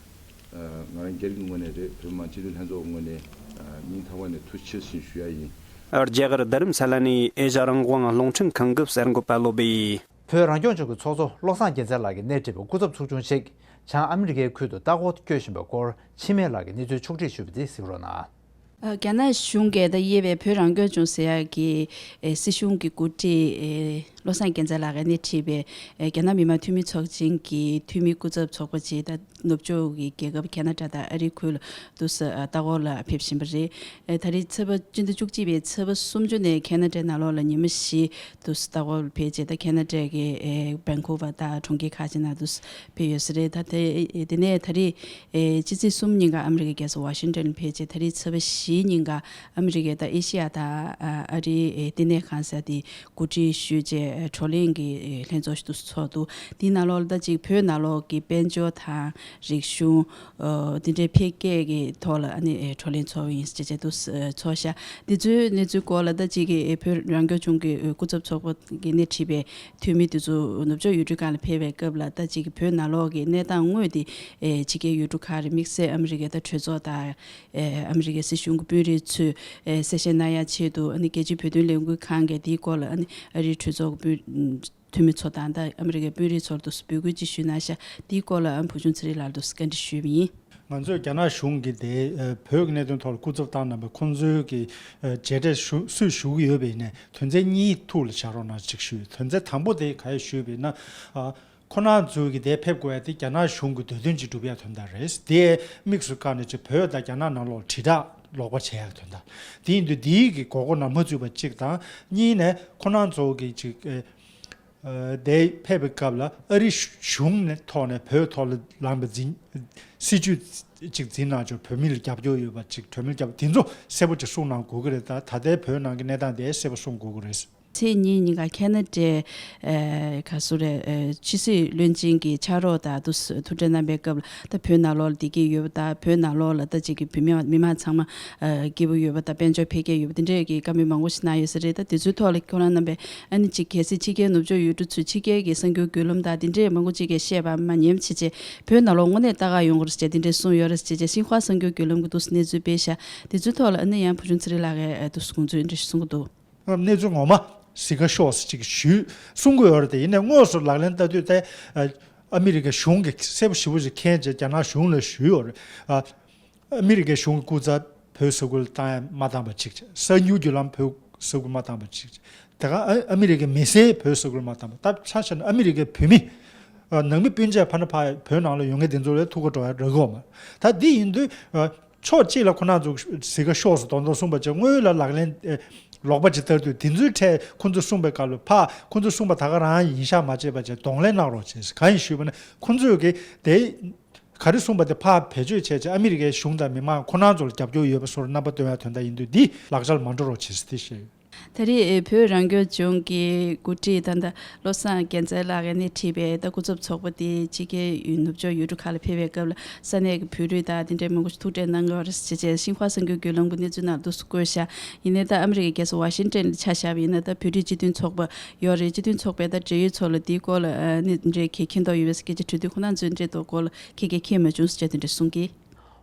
ང་རང་སྒེར་གྱི་ངོས་ནས་རེད། བོད་མི་མང་སྤྱི་འཐུས་ལྷན་ཚོགས་ཀྱི་ངོས་ནས་སྙིང་ཐག་པ་ནས་ཐུགས་རྗེ་ཆེ་ཞུ་ཡ་ཡིན། རྒྱ་གར་རྡ་རམ་ས་ལ་ནས་ཨེ་ཤ་རང་དབང་རླུང་འཕྲིན་ཁང་གི་གསར་འགོད་པ་བློ་བྷེ་ཡིས། བོད་རང་སྐྱོང་ལྗོངས་ཀྱི་ཚོགས་གཙོ་བློ་བཟང་རྒྱལ་མཚན་ལགས་ཀྱིས་སྣེ་ཁྲིད་པའི་སྐུ་ཚབ་ཚོགས་ཆུང་ཞིག་བྱང་ཨ་མི་རི་ཀའི་ཁུལ་དུ་ལྟ་སྐོར་བསྐྱོད་བཞིན་པའི་སྐོར་འཆི་མེད་ལགས་ཀྱིས་གནས་ཚུལ་ཕྱོགས་བསྒྲིགས་ཞུས་པ་དེ་གཟིགས་རོགས་གནང་། རྒྱ་ནག་གཞུང་གིས་ད་དབྱེ་བའི་བོད་རང་སྐྱོང་ལྗོངས་ཟེར་ཡག་གི་སྲིད་གཞུང་གི་འགོ་ཁྲིད་བློ་བཟང་རྒྱལ་མཚན་ལགས་ཀྱིས་སྣེ་ཁྲིད་པའི་རྒྱ་ནག་མི་དམངས་འཐུས་མི་ཚོགས་ཆེན་གྱི་འཐུས་མི་སྐུ་ཚབ་ཚོགས་པ་ཅིག་ད་ནུབ་ཕྱོགས་ཀྱི་རྒྱལ་ཁབ་ཁེ་ན་ཌ་དང་ཨ་རིའི་ཁུལ་དུ་ལྟ་སྐོར་ལ་ཕེབས་བཞིན་པ་རེད། ད་རེས་ཚེས་པ་སྤྱི་ཟླ་བཅུ་གཅིག་པའི་ཚེས་པ་སུམ་ཅུ་ནས་ཁེ་ན་ཌའི་ནང་ལོགས་ལ་ཉི་མ་བཞི་དུ་ལྟ་སྐོར་ཕེབས་རྗེས་ད་ཁེ་ན་ཌ་གི་བན་ཀུ་ཝར་དང་གྲོང་ཁྱེར་ཁག་ཅིག་ནང་དུ་ཕེབས་ཡོད་ས་རེད། ད་དེ་དེ་ནས་ད་རེས་ཕྱི་ཚེས་གསུམ་ཉིན་ཀ་ཨ་མི་རི་ཀའི་རྒྱལ་ས་ཝ་ཤིང་ཊོན་ཕེབས་རྗེས་ད་རེས་ཚེས་པ་བཞི་ཉིན་ཀ་ཨ་མི་རི་ཀའི་ད་ཨེ་ཤི་ཡ་དང་ཨ་རིའི་ལྟེ་གནས་ཁང་ཟེར་དེ་གོ་སྒྲིག་ཞུས་རྗེས་བགྲོ་གླེང་གི་ལྷན་ཚོགས་ཤིག་ཏུ་ཚོགས་འདུག་དེའི་ནང་ལོགས་ལ་ད་ཅིག་བོད་ནང་ལོགས་ཀྱི་དཔལ་འབྱོར་དང་རིག་གཞུང་འདི་འདྲའི་འཕེལ་རྒྱས་ཀྱི་ཐོག་ལ་ཨ་ནི་བགྲོ་གླེང་ཚོགས་ཡིན་ཞེས་བྱས་འདུག་ཚོགས་ཤག་འདི་ཚོའི་གནས་ཚུལ་སྐོར་ལ་ད་ཅིག་གི་བོད་རང་སྐྱོང་ལྗོངས་ཀྱི་སྐུ་ཚབ་ཚོགས་པ་གི་སྣེ་ཁྲིད་པའི་འཐུས་མི་དེ་ཚོ་ནུབ་ཕྱོགས་ཡུལ་གྲུ་ཁག་ལ་ཕེབས་པའི་སྐབས་ལ་ད་ཅིག་གི་བོད་ནང་ལོགས་ཀྱི་གནས་སྟངས་དངོས་དེ་ཕྱི་རྒྱལ་ཡུལ་གྲུ་ཁག་རེད། དམིགས་བསལ་ཨ་མི་རི་ཀའི་ད་གྲོས་ཚོགས་དང་། ཨ་མི་རི་ཀའི་སྲིད་གཞུང་གི་དཔོན་རིགས་ཚོས་གསལ་བཤད་གནང་ཡ་ཆེད་དུ་ཨ་ནི་རྒྱལ་སྤྱིའི་བོད་དོན་ལས་འགུལ་ཁང་གིས་དེའི་སྐོར་ལ་ཨ་ནི་ཨ་རིའི་གྲོས་ཚོགས་ཀྱི་དཔོན་འཐུས་མི་ཚོ་དང་ད་ཨ་མི་རི་ཀའི་དཔོན་རིགས་ཚོར་དུ་འབོད་སྐུལ་ཅིག་ཞུས་གནང་ཤག་དེའི་སྐོར་ལ་ཨ་ནི་བུ་ཆུང་ཚེ་རིང་ལགས་ལ་བཀའ་འདྲི་ཞུས་པ་ཡིན། ང་ཚོས་རྒྱ་ནག་གཞུང་གིས་དེ་བོད་ཀྱི་གནད་དོན་ཐོག་ལ་སྐུ་ཚབ་བཏང་གནང་བའི་ཁོང་ཚོའི་གི་མཇལ་འཕྲད་ཞུ་སུས་ཞུ་གི་ཡོད་པ་ཡིན་ནའི་དོན་ཚན་གཉིས་ཐུགས་ལ་བཞག་རོགས་གནང་ཅིག་ཞུས། དོན་ཚན་དང་པོ་དེ་ག་རེ་ཞུས་པ་ཡིན་ན། ཁོ་རང་ཚོའི་གི་དེ་ཕེབས་དགོས་ཡ་དེ་རྒྱ་ནག་གཞུང་གི་འདོད་དོན་ཅིག་སྒྲུབ་ཡ་དོན་དག་རེད། དེ་དམིགས་སུ་བཀར་ནས་ཅིག་བོད་དང་རྒྱ་ནག་ནང་ལོགས་དྲིལ་བསྒྲགས་ལོག་པ་བྱེད་ཡ་དོན་དག་དེ་ཡིན་དུས་དེའི་གི་མགོ་སྐོར་ནང་མ་ཚུད་པ་གཅིག་དང་། གཉིས་ནས་ཁོ་རང་ཚོ་གི་ཅིག་ཨེ་ཨེ་དེ་ཕེབས་པའི་སྐབས་ལ་ཨ་རི་གཞུང་ནས་ཐོག་ནས་བོད་ཐོག་ལ་ལངས་པའི་འཛིན་སྲིད་ཇུས་ཅིག་འཛིན་གནང་ཆོག་བོད་མི་ལ་རྒྱབ་སྐྱོར་ཡོད་པ་ཅིག་གྲོས་མོལ་རྒྱབ་དེ་ཚོ་གསལ་པོ་ཅིག་གསུངས་གནང་དགོས་ཀྱི་རེད། ད་ད་ལྟའི་བོད་ནང་གི་གནས་སྟངས་དེ་གསལ་པོ་གསུངས་དགོས་ཀྱི་རེད། ཚེས་གཉིས་ཉིན་ཀ་ཁེ་ན་ཌའི་ཨེ་ག་སུ་རེད། ཨེ་ཕྱི་སྲིད་བློན་ཆེན་གྱི་ཕྱག་རོགས་དང་དུ་ཐུག་འཕྲད་གནང་པའི་སྐབས་ལ་ད་བོད་ནང་ལོགས་ལ་བདེ་སྐྱིད་ཡོད་པ་དང་བོད་ནང་ལོགས་ལ་ད་ཅིག་གི་བོད་མི་མི་མང་ཚང་མ་ཨེ་སྐྱིད་པོ་ཡོད་པ་དང་དཔལ་འབྱོར་འཕེལ་རྒྱས་ཡོད་པ་དེ་འདྲས་ཀྱི་བཀའ་མོལ་མང་པོ་ཞིག་གནང་ཡོད་ས་རེད། ད་དེ་ཚོའི་ཐོག་ལ་ཁོ་རང་རྣམ་པས་ཨ་ནི་ཅིག་གལ་སྲིད་ཕྱི་རྒྱལ་ནུབ་ཕྱོགས་ཡུལ་གྲུ་ཚོས་ཕྱི་རྒྱལ་གྱི་གསར་འགྱུར་བརྒྱུད་ལམ་དང་དེ་འདྲས་མང་པོ་ཅིག་གིས་བཤད་པ་མ་ཉན་བྱས་རྗེས་བོད་ནང་ལོགས་དངོས་གནས་ལྟ་ག་ཡོང་གི་རེད་ཅེས་དེ་འདྲས་གསུངས་ཡོད་རེད་ཅེས་བྱས་ཤིན་ཧྭ་གསར་འགྱུར་བརྒྱུད་ལམ་གྱི་འདུག་གནས་ཚུལ་སྤེལ་ཤག་དེ་ཚོའི་ཐོག་ལ་ཨ་ནི་ཡང་བུ་ཆུང་ཚེ་རིང་ལགས་ཀྱིས་འདུག་དགོངས་ཚུལ་འདྲ་ཞིག་གསུང་གི་འདུག་གནས་ཚུལ་ངོ་མ་ཟིག་ག་ཤོག་ཟེར་ཅིག་ཞུས་གསུང་གི་ཡོད་རེད། དེ་ཡིན་ནའི་དངོས་སུ་ལག་ལེན་བསྟར་དུས་དེ་ཨ་མི་རི་ཀའི་གཞུང་གིས་གསལ་པོ་ཞེ་པོ་ཅིག་མཁྱེན་བྱས་རྒྱ་ནག་གཞུང་ལ་ཞུས་ཡོད་རེད། ཨ་མི་རི་ཀའི་གཞུང་གི་སྐུ་ཚབ་བོད་ས་ཁུལ་བཏང་ཡ་མ་བཏང་པ་ཅིག་གསར་འགྱུར་བརྒྱུད་ལམ་བོད་ས་ཁུལ་མ་བཏང་པ་ཅིག་དེ་ག་ཨ་ཨ་མི་རི་ཀའི་མི་སེར་བོད་ས་ཁུལ་མ་བཏང་པ། ད་ཆ་བཞག་ན་ཨ་མི་རི་ཀའི་བོད་མི་ཨ་ནང་མི་སྤུན་མཆེད་ཕ་ན་ཕ་བོད་ནང་ལ་ཡོང་མཁན་དེ་ཚོ་ལ་ཐུག་ག་འགྲོ་ཡ་རག་གི་ཡོད་མ་རེད། ད་འདི་ཡིན་དུས་ཨ་ཕྱོགས་གཅིག་ལ་ཁོ་རང་ཚོ་ཟིག་ག་ཤོག་ཟེར་མདོག་མདོག་གསུངས་པ་བྱས་སྔོན་ལ་ལག་ལེན་ཨེ་ལོག་པ་ཅིག་བསྟར་དུས་དེ་ཚོའི་གྲས་ཁོ་ཚོས་གསུངས་པའི་སྐབས་ལ་ཕ་ཁོ་ཚོས་གསུངས་པ་ད་ག་རང་ཡིན་ཤག་མ་བྱས་པ་བྱས་གདོང་ལེན་གནང་རོགས་བྱས། གང་ཡིན་ཞུས་པ་ན་ཁོ་ཚོས་གི་དེ་ག་རེ་གསུངས་པ་དེ་ཕར་བེད་སྤྱོད་བྱས་བྱས་ཨ་མི་རི་ཀའི་གཞུང་དང་མི་མང་ཁོ་རང་ཚོ་ལ་རྒྱབ་སྐྱོར་ཡོད་པ་སོགས་རྣམ་པ་སྟོན་ཡ་དོན་དག་ཡིན་དུས་འདི་ལག་ཆ་ལ་མ་འགྲོ་རོགས་བྱས་ཟེར་དེ་བཤད་ཡོད། ད་རེས་བོད་རང་སྐྱོང་ལྗོངས་ཀྱི་འགོ་ཁྲིད་ད་ལྟ་བློ་བཟང་རྒྱལ་མཚན་ལགས་ཀྱིས་སྣེ་ཁྲིད་པའི་ད་སྐུ་ཚབ་ཚོགས་པ་དེ་ཕྱི་རྒྱལ་ནུབ་ཕྱོགས་ཡུལ་གྲུ་ཁག་ལ་ཕེབས་པའི་སྐབས་ལ་ས་གནས་ཀྱི་བོད་རིགས་དང་དེ་འདྲའི་མང་པོ་ཞིག་ཐུག་འཕྲད་གནང་གི་ཡོད་རེད་ཟེར་བྱས་ཤིན་ཧྭ་གསར་འགྱུར་བརྒྱུད་ལམ་གྱི་གནས་ཚུལ་ནང་འདུག་སེ་བཀོད་ཤག་ཡིན་ནའི་ད་ཨ་མི་རི་ཀའི་རྒྱལ་ས་ཝ་ཤིང་ཊོན་ལ་ཆ་བཞག་པ་ཡིན་ན་ད་བོད་རིགས་སྤྱི་མཐུན་ཚོགས་པ་ཡོད་རེད། སྤྱི་མཐུན་ཚོགས་པའི་ད་འབྲེལ་ཡོད་ཚོ་ལ་དེའི་སྐོར་ལ་ཨ་ནི་འདྲའི་གལ་མཁྱེན་རྟོགས་ཡོད་པའི་སྐད་ཆ་དྲིས་དུས་ཁོང་རྣམ་ཚོས་འདྲའི་ཐོག་སྐོར་ལ་གལ་གལ་མཁྱེན་མ་བྱུང་ཟེར་བྱས་དེ་འདྲ་གསུང་གི།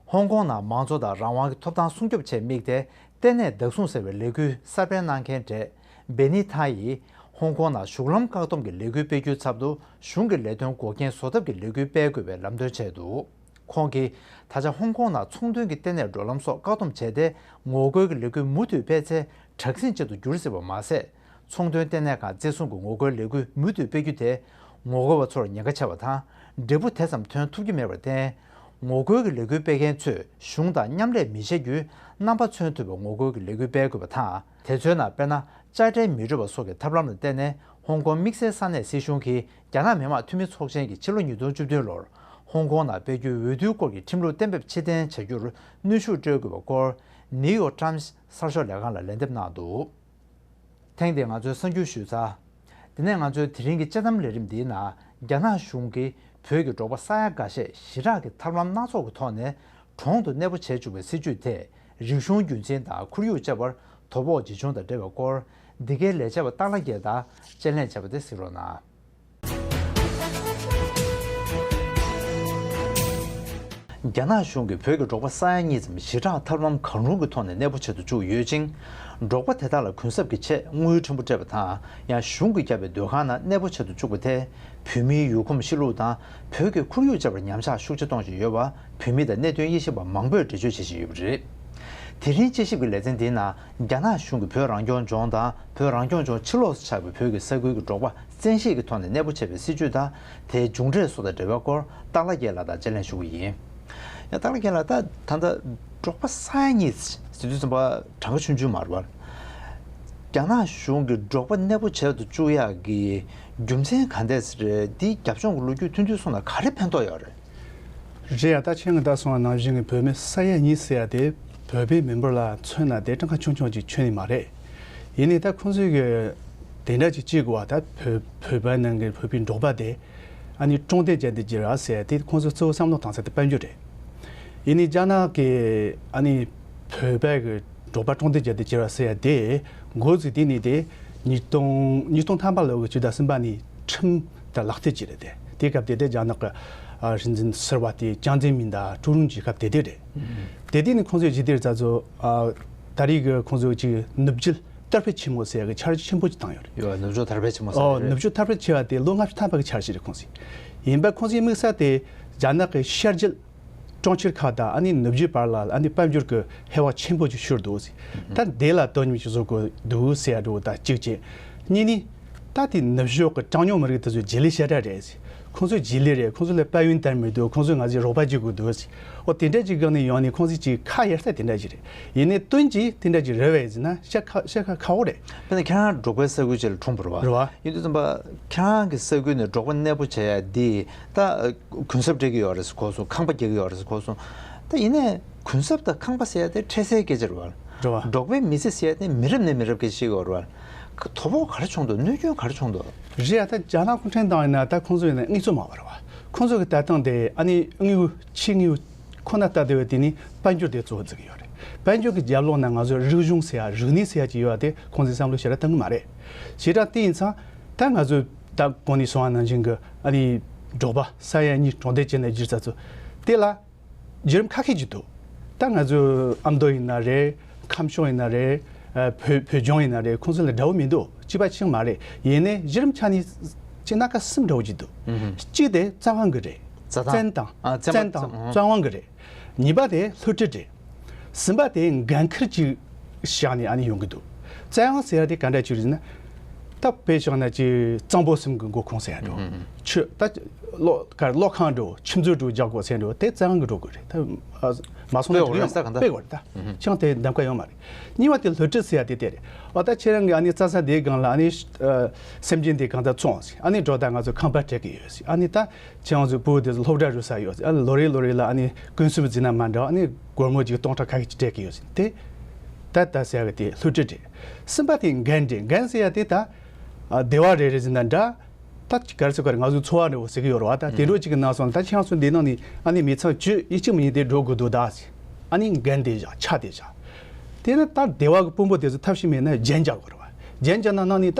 ཧོང་ཀོང་ནང་མང་གཙོ་དང་རང་དབང་གི་ཐོབ་ཐང་སྲུང་སྐྱོབ་ཆེད་དམིགས་ཏེ་ལྟེ་གནས་བདག་བཟུང་ཟེར་བའི་ལས་འགུལ་གསར་སྤེལ་གནང་མཁན་གྲས་བེ་ནི་ཐང་ཡིས་ཧོང་ཀོང་ནང་གཞུང་ལམ་བཀག་སྡོམ་གྱི་ལས་འགུལ་སྤེལ་རྒྱུའི་ཚབ་ཏུ་གཞུང་གི་ལས་དོན་འགོག་རྐྱེན་བཟོ་ཐབས་ཀྱི་ལས་འགུལ་སྤེལ་དགོས་པའི་ལམ་སྟོན་བྱས་འདུག་ཁོང་གིས་ད་ཆ་ཧོང་ཀོང་ནང་ཚོང་དོན་གྱི་ལྟེ་གནས་འགྲོ་ལམ་སོགས་བཀག་སྡོམ་བྱས་ཏེ་ངོ་རྒོལ་གྱི་ལས་འགུལ་མུ་མཐུད་སྤེལ་ཚེ་དྲག་ཟིང་ཅན་དུ་འགྱུར་སྲིད་པ་མ་ཟད། ཚོང་དོན་ལྟེ་གནས་ཁང་བཙན་བཟུང་གི་ངོ་རྒོལ་ལས་འགུལ་མུ་མཐུད་སྤེལ་རྒྱུ་དེ་ངོ་རྒོལ་བ་ཚོར་ཉེན་ཁ་ཆེ་བ་དང་འབྲས་བུ་དེ་ཙམ་ཐོན་ཐུབ་ཀྱི་མེད་པར་བརྟེན། ངོ་རྒོལ་གྱི་ལས་འགུལ་སྤེལ་མཁན་ཚོས་གཞུང་དང་མཉམ་ལས་མི་བྱེད་རྒྱུའི་རྣམ་པ་མཚོན་ཐུབ་པའི་ངོ་རྒོལ་གྱི་ལས་འགུལ་སྤེལ་དགོས་པ་དང་། དེ་ཚོའི་ནང་དཔེར་ན་དཔྱ་ཁྲལ་མི་སྤྲོད་པ་སོགས་ཀྱི་ཐབས་ལམ་ལ་བརྟེན་ནས་ཧོང་ཀོང་དམིགས་བསལ་ས་གནས་སྲིད་གཞུང་གིས་རྒྱ་ནག་མི་དམངས་འཐུས་མི་ཚོགས་ཆེན་གྱི་ཕྱི་ལོ་ཉིས་སྟོང་བཅུ་བདུན་ལོར་ ཧོང་ཀོང་ནང་སྤེལ་རྒྱུའི་འོས་བསྡུའི་སྐོར་གྱི་ཁྲིམས་ལུགས་གཏན་འབེབས་ཕྱིར་འཐེན་བྱ་རྒྱུར་གནོན་ཤུགས་སྤྲོད་དགོས་པའི་སྐོར། ནིའུ་ཡོག་ཊའིམ་སི་གསར་ཤོག་ལས་ཁང་ལ་ལན་འདེབས་གནང་འདུག། ཐེངས་འདིར་ང་ཚོས་གསར་འགྱུར་ཞུས་ཚར། དེ་ནས་ང་ཚོའི་དེ་རིང་གི་དཔྱད་གཏམ་ལས་རིམ་འདིའི་ནང་རྒྱ་ནག་གཞུང་གིས་བོད་ཀྱི་འབྲོག་པ་ས་ཡ་འགའ་ཤས་ཞི་དྲག་གི་ཐབས་ལམ་སྣ་ཚོགས་ཀྱི་ཐོག་ནས་གྲོང་དུ་གནས་སྤོ་བྱེད་བཅུག་པའི་སྲིད་ཇུས་དེས་རིག་གཞུང་རྒྱུན་འཛིན་དང་ཁོར་ཡུག་བཅས་པར་དོ་ཕོག་ཇི་བྱུང་དང་འབྲེལ་བའི་སྐོར། འདི་གའི་ལས་བྱེད་པ་སྟག་ལྷ་རྒྱལ་དང་དཔྱད་གླེང་བྱས་པ་དེ་གཟིགས་རོགས་གནང་། རྒྱ་ནག་གཞུང་གིས་བོད་ཀྱི་འབྲོག་པ་ས་ཡ་གཉིས་ཙམ་ཞི་དྲག་ཐབས་ལམ་གང་རུང་གི་ཐོག་ནས་གནས་སྤོ་བྱེད་དུ་བཅུག་ཡོད་ཅིང་། འབྲོག་པ་དེ་དག་ལ་གུན་གསབ་ཀྱི་ཆེད་དངུལ་ཕྲན་བུ་སྤྲད་པ་དང་། ཡང་གཞུང་གིས་བརྒྱབ་པའི་སྡོད་ཁང་ནང་གནས་སྤོ་བྱེད་དུ་བཅུག་པ་དེས་བོད་མིའི་ཡུལ་གོམས་གཤིས་ལུགས་དང་བོད་ཀྱི་ཁོར་ཡུག་བཅས་པར་ཉམས་ཆག་ཤུགས་ཆེ་གཏོང་བཞིན་ཡོད་པ་བོད་མི་དང་གནད་དོན་དབྱེ་ཞིབ་པ་མང་པོས་འགྲེལ་བརྗོད་བྱེད་བཞིན་ཡོད་པ་རེད། དེ་རིང་དཔྱད་ཞིབ་ཀྱི་ལེ་ཚན་འདིའི་ནང་རྒྱ་ནག་གཞུང་གིས་བོད་རང་སྐྱོང་ལྗོངས་དང་བོད་རང་སྐྱོང་ལྗོངས་ཕྱི་ལོགས་སུ་ཆགས་པའི་བོད་ཀྱི་ས་ཁུལ་གྱི་འབྲོག་པ་བཙན་ཤེད་ཀྱི་ཐོག་ནས་གནས་སྤོ་བྱས་པའི་སྲིད་ཇུས་དང་དེའི་མཇུག་འབྲས་སོགས་དང་འབྲེལ་བའི་སྐོར་སྟག་ལྷ་རྒྱལ་ལགས་དང་དཔྱད་གླེང་ཞུ་གི་ཡིན། ཡང་སྟག་ལྷ་རྒྱལ་ལགས། ད་ད་ལྟ་འབྲོག་པ་ས་ཡ་གཉིས་ཟེར་དུས་ཙམ་པ་གྲངས་ཀ་ཆུང་ཆུང་མ་རེད་པ། རྒྱ་ནག་གཞུང་གིས་འབྲོག་པ་གནས་སྤོ་བྱེད་དུ་བཅུག་ཡག་གི་རྒྱུ་མཚན་ག་འདྲས་རེད། འདིའི་རྒྱབ་ལྗོངས་ཀྱི་ལོ་རྒྱུས་ཐུང་ཐུང་གསུངས་ན་ག་རེ་ཕན་ཐོགས་ཡོད་རེད། རེད་ཡ། ད་ཁྱེད་ཀྱིས་ད་གསུངས་པ་ནང་བཞིན་གྱི་བོད་མི་ས་ཡ་གཉིས་ཟེར་ཡ་དེ་བོད་པའི་མི་འབོར་ལ་མཚོན་ན་དེ་གྲངས་ཀ་ཆུང་ཆུང་ཅིག་ཁྱོན་ནས་མ་རེད། ཡིན་ནའི་ད་ཁོང་ཚོས་གི་དེ་འདྲ་ཅིག་བྱེད་དགོས་པ། ད་བོད་བོད་པའི་ནང་གི་བོད་པའི་འབྲོག་པ་དེ་ཨ་ནི་དྲང་བདེན་ཅན་དུ་འགྱུར་བ་ཟེར་ཡ་དེ་ཁོང་ཚོས་གཙོ་བོ་བསམ་བློ་བཏང་ས་དེ་དཔལ་འབྱོར་རེད། ཡིན་ནའི་རྒྱ་ནག་གི་ཨ་ནི་བོད་པའི་གི་འབྲོག་པ་དྲང་བདེན་ཅན་དུ་འགྱུར་བ་ཟེར་ཡ་དེ་འགོ་བཙུགས་དེ་ནི་དེ་ཉིས་སྟོང་ཉིས་སྟོང་ཐམ་པ་ལོ་གི་བཅུ་ཟླ་གསུམ་པ་ནས་ཁྲིམས་དང་ལག་དེབ་ཅིག་རེད་དེ། དེ་སྐབས་དེ་དེ་རྒྱ་ནག་གི་ཨ་སྲིད་འཛིན་ཟུར་པ་དེ་ཅང་ཙེ་མིན་དང་ཀྲུའུ་རུང་གི་སྐབས་དེ་དེ་རེད། དེ་དུས་ནས་ཁོང་ཚོས་ཇི་ལྟར་ཙ་ཚོ་ཨ་ད་རེས་ཀྱི་ཁོང་ཚོས་ཅིག་ནུབ་རྒྱུད་དར་སྤེལ་ཆེན་མོ་ཟེར་ཡ་གི་འཆར་གཞི་ཆེན་པོ་ཅིག་བཏང་ཡོད་རེད། ཡོད། ནུབ་ཕྱོགས་དར་སྤེལ་ཆེན་མོ་ཟེར་ཨོ་ཡོད་རེད། ནུབ་ཕྱོགས་དར་སྤེལ་ཆེ་བ་དེ་ལོ་ལྔ་བཅུ་ཐམ་པ་གི་འཆར་གཞི་རེད་ཁོང་ཚོས། ཡིན་པ་ཁོང་ཚོའི་དམིགས་ས་དེ་རྒྱ་ནག་གི་ཤར་རྒྱུད་གྲོང་ཁྱེར་ཁག་དང་ཨ་ནི་ནུབ་རྒྱུད་བར་ལ་ཨ་ནི་དཔལ་འབྱོར་གྱི་ཧེ་བག་ཆེན་པོ་ཅིག་ཤོར་འདུག་ཟེར། ད་དེ་ལ་དོ་སྣང་ཅིག་བཟོ་དགོས་འདུག་ཟེར་ཡ་འདྲ་བོ་ད་གཅིག་བྱས། གཉིས་ནི། ད་དེ་ནུབ་ཕྱོགས་ཀྱི་གྲངས་ཉུང་མི་རིགས་དེ་ཚོ་རྗེས་ལུས་ཞེ་དྲག་རེད་ཟེར། ཁོང་ཚོ་རྗེས་ལུས་རེད། ཁོང་ཚོ་ལ་དཔལ་ཡོན་དར་མི་འདུག་ཁོང་ཚོས་ང་ཚོའི་རོགས་པ་བྱེད་དགོས་འདུག་ཟེར། འོ་དེ་འདྲ་ཅིག་སྒང་ནས་ཡོང་ནས་ཁོང་ཚོས་ཅིག་ཁ་གཡར་ས་དེ་འདྲ་ཅིག་རེད། ཡིན་ནའི་དོན་གྱིས་དེ་འདྲ་ཅིག་རེད་བས་ཟེར་ན་བཤད་ཁ་བཤད་ཁ་ཁག་པོ་རེད། དཔེར་ན་ཁྱེད་རང་འབྲོག་པའི་ས་ཁུལ་ཅིག་ལ་འཁྲུངས་པ་རེད་བ། རེད་བ། ཡིན་དུས་ཙམ་པ་ཁྱེད་རང་གི་ས་ཁུལ་ནས་འབྲོག་པ་གནས་སྤོ་བྱེད་ཡ་འདི་ད་གུན་གསབ་སྤྲད་ཀྱི་ཡོད་རེད་ཟེར་གོ་སོང་། ཁང་པ་རྒྱག་གི་ཡོད་རེད་ཟེར་གོ་སོང་། ད་ཡིན་ནའི་གུན་གསབ་དང་ཁང་པ་ཟེར་ཡ་དེ་འཕྲལ་སེལ་སྐད་ཆ་རེད་བ། རེད་བ། འབྲོག་པའི་མི་ཚེ་ཟེར་ཡ་དེ་མི་རབས་ནས་མི་རབས་སྐད་ཆ་བཤད་ཀྱི་ཡོད་རེད་བ། དོ་ཕོག་ག་རེ་བྱུང་འདུག་གནོད་སྐྱོན་ག་རེ་བྱུང་འདུག་རེད་ཡ། ད་རྒྱ་ནག་གུང་ཁྲན་ཏང་ཡིན་ན་ད་ཁོང་ཚོ་ཡིན་ན་དངོས་གཙོ་མ་བར་བ། ཁོང་ཚོ་གི་ལྟ་སྟངས་དེ་ཨ་ནི་དངོས་པོ་ཆེས་དངོས་པོ་ཁོ་ན་ལྟ་བདེ་བའི་དེ་ནི་དཔལ་འབྱོར་དེ་གཙོ་བོ་བརྩི་གི་ཡོད་རེད། དཔལ་འབྱོར་གྱི་རྒྱབ་ལོགས་ན་ང་ཚོ་རིག་གཞུང་ཟེར་ཡ་རིག་གནས་ཟེར་ཡ་ཅིག་ཡོད་པ་དེ་ཁོང་ཚོས་བསམ་བློ་ཞེ་དྲག་བཏང་གི་མ་རེད། ཞེ་དྲག་དེ་ཡིན་ཙང་ད་ང་ཚོ་ད་གོང་ནས་གསུངས་པ་ནང་བཞིན་གི་ཨ་ནི་འབྲོག་པ་ས་ཡ་གཉིས་གྲོང་སྡེ་བྱས་ནས་བསྒྱུར་ཚར་ཚོ་དེ་ལ། བརྒྱུད་རིམ་ཁ་ཤས་ཅིག་འདུག་ད་ང་ཚོའི་ཨ་མདོ་ཡིན་ན་རེད། ཁམས་གཞུང་ཡིན་ན་རེད། ཨ་བོད་བོད་ལྗོངས་ཡིན་ན་རེད། ཁོང་ཚོ་ལ་འདྲ་བོ་མི་འདུག་གཅིག་པ་གཅིག་མ་རེད། ཡིན་ནའི་བརྒྱུད་རིམ་ཆ་ནས་ཅིག་སྣ་ཁ་གསུམ་འདྲ་བོ་ཅིག་འདུག་ཨུ་ཧུམ། གཅིག་དེ་བཙན་དབང་གི་རེད། རྩྭ་ཐང་། བཙན་དང་། ཨ་བཙན་པ། བཙན་དང་ཨུ་ཧུམ། བཙན་དབང་གི་རེད། གཉིས་པ་དེ་སློབ་ཁྲིད་རེད། གསུམ་པ་དེ་འགན་འཁུར་གྱི་བཞག་ནས་ཨ་ནི་ཡོང་གི་འདུག་བཙན་དབང་ཟེར་ཡ་དེ་ག་འདྲ་ཅིག་རེད་ཟེར་ན། ད་དཔེ་བཞག་ན་ཅིག་གཙང་པོ་གསུམ་གྱི་མགོ་ཁུངས་ཟེར་ཡ་འགྲོ། ཨུ་ཧུམ། ཆུ་ད་གློག་ག་གློག་ཁང་འགྲོ། ཆུ་མཛོད་འགྲོ་རྒྱག་དགོས་ཟེར་འགྲོ། དེ་བཙན་དབང་གིས་འགྲོ་དགོས་རེད། ད་ཨ་མ་སོང་ན་སྤེལ་དགོས་རེད། ས་གང་ད་སྤེལ་དགོས་རེད། ད་ཨུ་ཧུམ། ཅང་དེ་འདེམས་ཀ་ཡོད་མ་རེད། གཉིས་པ་དེ་སློབ་ཁྲིད་ཟེར་ཡ་དེ་དེ་རེད། འོ་ད་ཁྱེད་རང་གིས་ཨ་ནི་རྩྭ་ས་དེའི་སྒང་ལ་ཨ་ནི་ཨ་སེམས་ཅན་དེ་གང་ད་བཙོང་ཟེར། ཨ་ནི་འགྲོ་ད་ང་ཚོ་ཁང་པ་སྤྲད་ཀྱི་ཡོད་ཟེར། ཨ་ནི་ད། ཁྱེད་རང་ཚོའི་བུ་དེ་ཚོ་སློབ་གྲྭ་རུ་ས་ཡོད་ཟེར། ཨ་ལོ་རེ་ལོ་རེ་ལ་ཨ་ནི་ཀུན་གསབ་བརྩིས་ན་མ་འདྲ་བ་ཨ་ནི་སྒོར་མོ་གཅིག་སྟོང་ཕྲག་ཁ་ཤས་ཅིག་སྤྲད་ཀྱི་ཡོད་ཟེར། དེ་ད་ད་ཟེར་ཡ་གི་དེ་སློབ་ཁྲིད་རེད། གསུམ་པ་དེ་འགན་རེད། འགན་ཟེར་ཡ་དེ་ད་ཨ་སྡེ་བ་རེ་རེ་ཟེར་ན་འདྲ། ད་ག་རེ་ཟེར་དགོས་རེད། ང་ཚོའི་ཚོ་བ་འདྲ་བོ་ཟེར་གི་ཡོད་རེད་བ། ད་དེ་འདྲ་ཅིག་གི་ནང་སོང་ད་ཁྱེད་རང་ཚོ་འདི་ནང་ནས་ཨ་ནི་མི་ཚང་བཅུ་ཡི་གཅིག་མིན་གཉིས་དེ་འགྲོ་དགོས་འདུག་ད་ཟེར། ཨ་ནི་འགན་དེ་བཞག་ཆ་དེ་བཞག་དེ་ནི་ད་སྡེ་བ་གི་དཔོན་པོ་དེ་ཚོ་ཐབས་ཤེས་མེད་ན་རྒྱན་རྒྱག་དགོས་རེད་བ། རྒྱན་རྒྱག་ན་ནང་ནས་ད་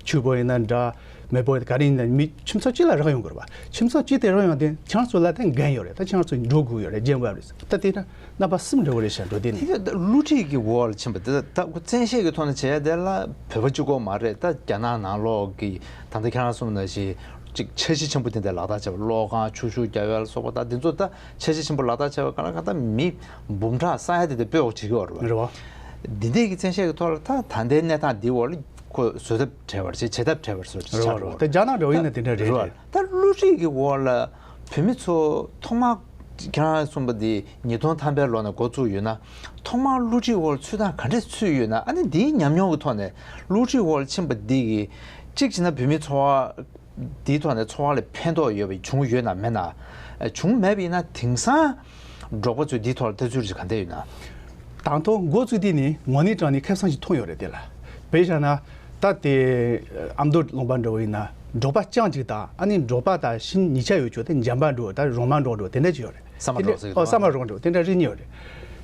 ཕྱུག་པོ་ཡིན་ན་འདྲ། མེད་པོ་ག་རེ་ཡིན་ན་མི་ཁྱིམ་ཚང་གཅིག་ལ་རག་ཡོང་དགོས་རེད་བ། ཁྱིམ་ཚང་གཅིག་དེ་རག་ཡོང་དེ་ཁྱེད་རང་ཚོ་ལ་ད་འགན་ཡོད་རེད། ད་ཁྱེད་རང་ཚོ་འགྲོ་དགོས་ཡོད་རེད། རྒྱན་དབབ་རེད། ད་དེ་ན་རྣམ་པ་གསུམ་འདྲ་བོ་རེད་ཤག་འགྲོ་དེ་ནི། དེ་ད་བསླུ་བྲིད་ཀྱི་འོག་ལ་ཕྱིན་པ་དེ་ད་ཁོ་བཙན་ཤེད་ཀྱི་ཐོག་ནས་བྱས་དེ་ལ་བོད་པ་གཅིག་པོ་མ་རེད། ད་རྒྱ་ནག་ནང་ལོགས་ཀྱི་ད་ལྟ་ཁྱེད་རང་གསུངས་ནང་བཞིན་ཅིག་འཆར་གཞི་ཆེན་པོ་དེ་འདྲ་ལག་བསྟར་བྱས་པ། གློག་ཁང་ཆུ་ཤུགས་རྒྱག་ཡ་ལ་སོགས་པ། ད་འདི་ཚོ་ད་འཆར་གཞི་ཆེན་པོ་ལག་བསྟར་བྱས་པ་ག་ལ་ག་ད་མི་འབུམ་ཕྲག་ས་ཡ་དེ་དེ་སྤོས་འོག་བྱེད་ཀྱི་ཡོད་རེད་བ། རེད་བ། འདི་འདྲའི་གི་བཙན་ཤེད་ཀྱི་ཐོག་ལ་ད་ད་ལྟའི་གནས་སྟངས་འདིའི་འོག་ལ་ཁོ་བཟོད་ཐབས་བྲལ་བ་རེད། བྱེད་ཐབས་བྲལ་བ་རེད་ཟེར་བྱ་རེད་བ། རེད་བ། ད་རྒྱ་ནག་འདྲ་བོ་ཡིན་ན་དེ་འདྲ་རེད། རེད་བ། རེད། ད་བསླུ་བྲིད་ཀྱི་འོག་ལ་བོད་མི་ཚོ་ཐོག་མར་ཁྱེད་རང་གསུངས་པ་འདི་ཉིས་སྟོང་ཐམ་པའི་ལོ་ནས་འགོ་བཙུགས་ཡོད་ན། ཐོག་མར་བསླུ་བྲིད་འོག་ལ་ཚུད་སྟངས་ག་འདྲས་ཚུད་ཡོད་ན། ཨ་ནི་འདིའི་ཉམས་མྱོང་གི་ཐོག་ནས་བསླུ་བྲིད་འོག་ལ་ཕྱིན་པ་འདི་གིས་གཅིག་བྱས་ན་བོད་མི་འཚོ་བ་ འདིའི་ཐོག་ནས་འཚོ་བ་ལ་ཕན་ཐོགས་ཡོད་པ་བྱུང་ཡོད་ན་མེད་ན། བྱུང་མེད་པ་ཡིན་ན་དེང་སང་འབྲོག་པ་ཚོས་འདིའི་ཐོག་ལ་ལྟ་ཚུལ་ཅིག་ག་འདྲ་ཡོད་ན། དང་ཐོག་འགོ་བཙུགས་དུས་ནས་དངོས་གནས་དྲང་གནས་ཁེ་བཟང་ཞིག་མཐོང་ཡོད་རེད། དེ་ལ་དཔེ་བཞག་ན། ད་དེ་ཨ་མདོ་ལུང་པ་འདྲ་བོ་ཡིན་ན་འབྲོག་པ་རྐྱང་གཅིག་དང་ཨ་ནི་འབྲོག་པ་དང་ཤིང་གཉིས་ཆ་ཡོད་ཆོག་དེ་འཇམ་པ་འབྲོག་དང་རོང་མ་འབྲོག་འདྲ་བོ་དེ་འདྲ་ཅིག་ཡོད་རེད། ས་མ་དེ་འདྲ་འབྲོག་ཟེར་ཨོ་ས་མ་འབྲོག་འདྲ་བོ་དེ་འདྲ་རིགས་གཉིས་ཡོད་རེད།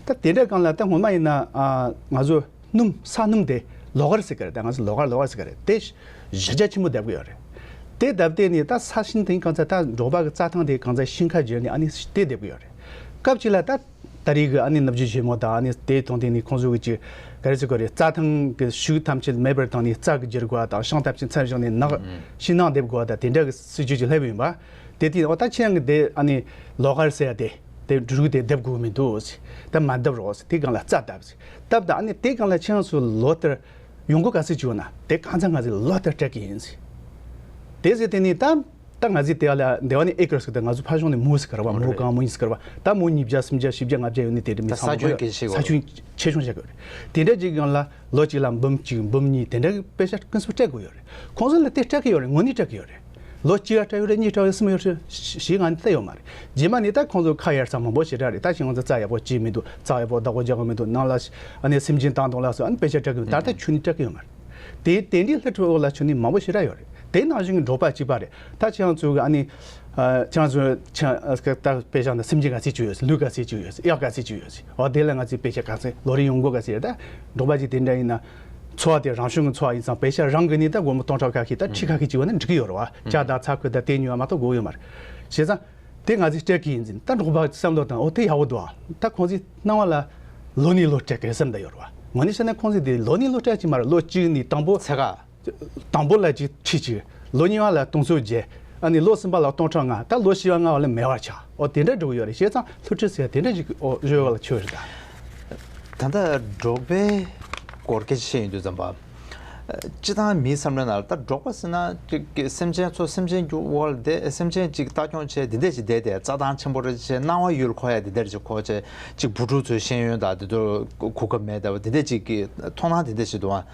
ད་དེ་འདྲ་སྒང་ལ་ད་སྔོན་མ་ཡིན་ན་ཨ་ང་ཚོ་སྣུམ་ས་སྣུམ་དེ་ལོ་གར་ཟེར་གི་རེད། ད་ང་ཚོ་ལོ་གར་ལོ་གར་ཟེར་གི་རེད། དེ་གཞི་རྒྱ་ཆེན་པོ་བརྡབ་གི་ཡོད་རེད། དེ་བརྡབ་སྟེ་ནི་ད་ས་ཤིང་དེ་གང་ཚ་ད་འབྲོག་པ་གི་རྩྭ་ཐང་དེ་གང་ཚ་ཤིང་ཁ་བརྒྱབ་ནས་ཨ་ནི་དེ་བརྡབ་གི་ཡོད་རེད། སྐབས་གཅིག་ལ་ད་ད་རེས་གི་ཨ་ནི་ནུབ་རྒྱུད་ཆེན་མོ་དང་ཨ་ནི་དེའི་དོན་དེ་ནི་ཁོང་ཚོ་གི་ཅིག་ག་རེ་ཟེར་དགོས་རེད། རྩྭ་ཐང་གི་ཤུགས་ཐམས་ཅད་མེད་པར་བཏང་ནས་རྩྭ་གི་བསྒྱུར་དགོས་དང་ཤིང་ཐམས་ཅད་མཚམས་བཞག་ནས་ནགས་ཤིང་ནགས་འདེབས་དགོས་དང་དེ་འདྲ་གི་སྲིད་ཇུས་ཅིག་སླེབས་ཡིན་པ། དེ་དུས་འོ་ད་ཁྱེད་རང་གི་དེ་ཨ་ནི་ལོ་གར་ཟེར་ཡ་དེ་དེ་འབྲུ་དེ་བརྡབ་དགོས་མི་འདུག་ཟེར། ད་མ་བརྡབ་རོགས་ཟེར། དེ་སྒང་ལ་རྩྭ་བརྡབ་ཟེར། བརྡབ་དང་ཨ་ནི་དེ་སྒང་ལ་ཁྱེད་རང་ཚོ་ལོ་ལྟར་ཡོང་སྒོ་ག་ཚོད་ཅིག་ཡོང་ན་དེ་གང་ཚང་ང་ཚོས་ལོ་ལྟར་སྤྲད་ཀྱི་ཡིན་ཟེར། དེ་ཟེར་དེ་ནི་ད་ད་ང་ཚོས་དེ་ལ་འདི་བ་ནི་ཨེ་ཀར་ཟེར་ཏེ་ང་ཚོ་ཕར་ཕྱོགས་ནས་མུའུ་ཟེར་གི་རེད་བ། མུའུ་གང་མུའུ་གཉིས་ཟེར་གི་རེད་བ། ད་མུའུ་ཉིས་བརྒྱ་སུམ་བརྒྱ་བཞི་བརྒྱ་ལྔ་བརྒྱ་ཡོད་ནི་དེ་འདྲ་མི་ཚང་མ་ཆེ་ཆུང་ཆེ་ཆུང་ཆེ་གི་རེད། དེ་འདྲ་ཅིག་སྒང་ལ་ལོ་གཅིག་ལ་འབུམ་གཅིག་འབུམ་གཉིས་དེ་འདྲ་གི་པེ་ཤ་ཀུན་སྤྱོད་སྤྲད་དགོས་ཡོད་རེད། ཁོང་ཚོ་ལ་དེ་སྤྲད་གི་ཡོད་རེད། དངོས་གནས་སྤྲད་གི་ཡོད་རེད། ལོ་གཅིག་ཡ་སྤྲད་ཡོད་རེད། གཉིས་སྤྲད་ཡོད་རེད། གསུམ་ཡོད་རེད། བཞི་ལྔ་ནི་ད་ཡོད་མ་རེད། རྗེས་མ་ནི་ད་ཁོང་ཚོ་ཁ་གཡར་ས་མང་པོ་ཞེ་དྲག་རེད། ད་ཁྱེད་ཁོང་ཚོ་རྩྭ་ཡག་པོ་སྐྱེས་མི་འདུག་རྩྭ་ཡག་པོ་བདག་པོ་རྒྱག་གི་མི་འདུག་ནང་ལ་ཨ་ནི་སེམས་ཅན་བཏང་གཏོང་ལ་སོགས་ཨ་ནི་པེ་ཤ་སྤྲད་གི་མི་འདུག་ད་ལྟ་ཁྱོན་ནས་སྤྲད་གི་ཡོད་མ་རེད། དེ་དེ་འདྲའི་ལྷ་ཁྲོད་འོག་ལ་ཁྱོན་ནས་མང་པོ་ཞེ་དྲག་ཡོད་རེད། དེ་ནང་བཞིན་གྱི་འབྲོག་པ་གཅིག་པ་རེད། ད་ཁྱེད་ཚོ་གི་ཨ་ནི་ཁྱེད་ཚོ་ཁྱེད་ད་དཔེ་བཞག་ན་སེམས་ཅན་ག་ཚད་ཅིག་ཡོད། ལུད་ག་ཚད་ཅིག་ཡོད། གཡག་ག་ཚད་ཅིག་ཡོད། འོ་དེ་ལ་ང་ཚོས་པེ་ཤ་ག་ཚད་ལོ་རེ་ཡོང་སྒོ་ག་ཚད་རེད། ད་འབྲོག་པ་གཅིག་དེ་འདྲ་ཡིན་ན་འཚོ་བ་དེ་རང་བྱུང་གི་འཚོ་བ་ཡིན་ཙང་པེ་ཤ་རང་གི་ནི་ད་སྒོར་མོ་སྟོང་ཕྲག་ཁ་ཤས་ད་ཁྲི་ཁ་ཤས་ཅིག་ཡོད་ན་འགྲིག་གི་ཡོད་རེད་བ། ཇ་དང་ཚྭ་ཁུ་དང་དེ་ཉོ་བ་མ་གཏོགས་དགོས་ཡོད་མ་རེད། བྱས་ཙང་དེ་ང་ཚོས་སྤྲད་གི་ཡིན་ཟེར། ད་འབྲོག་པ་བསམ་བློ་བཏང་འོ་དེ་ཡག་པོ་འདུག་ཨ། ད་ཁོང་ཚོའི་སྣང་བ་ལ་ལོ་ནས་ལོ་སྤྲད་གི་བསམ་བསྡད་ཡོད་རེད་བ། ངོ་ནས་བཤད་ན་ཁོང་ཚོས་དེ་ལོ་ནས་ལོ་སྤྲད་ཀྱི་མ་རེད། ལོ་གཅིག་ནས་དང་པོ་ཚད་ཀ་དང་པོ་ལ་ཅིག་ཁྲི་གཅིག་ལོ་གཉིས་པ་ལ་སྟོང་ཚོ་བརྒྱད། ཨ་ནི་ལོ་གསུམ་པ་ལ་སྟོང་ཕྲག་ལྔ། ད་ལོ་བཞི་པ་ལྔ་པ་ལ་མེད་པར་ཆགས། འོ་དེ་འདྲ་འགྲོ་གི་ཡོད་རེད། བྱས་ཙང་སློབ་ཁྲིད་ཟེར་དེ་འདྲ་ཞིག་འོ་བཟོས་པ་ལ་ཆོས་རེད་ད། ད་ལྟ་འབྲོག་པའི་སྐོར་སྐད་ཆ་བཤད་ཡོང་དུས་ཙམ་པ། སྤྱི་བཏང་མིའི་བསམ་བློའི་ནང་ལ་ད་འབྲོག་པ་ཟེར་ན་ཅིག་གི་སེམས་ཅན་ཚོ་སེམས་ཅན་རྒྱུ་འོག་ལ་བསྡད། སེམས་ཅན་ཅིག་ལྟ་སྐྱོང་བྱས་དེ་འདྲ་ཞིག་བསྡད་དེ་རྩྭ་ཐང་ཆེན་པོ་རེ་བྱས་སྣང་བ་ཡུལ་འཁོར་ཡ་དེ་འདྲ་ཞིག་འཁོར་བྱས་ཅིག་བུ་ཕྲུག་ཚོའི་ཤེས་ཡོན་དང་དེ་ཚོ་གོ་སྐབས་མེད་ད་བ་དེ་འདྲ་ཅིག་གི་མཐོང་སྣང་དེ་འདྲ་ཞིག་འདུག་ཨ།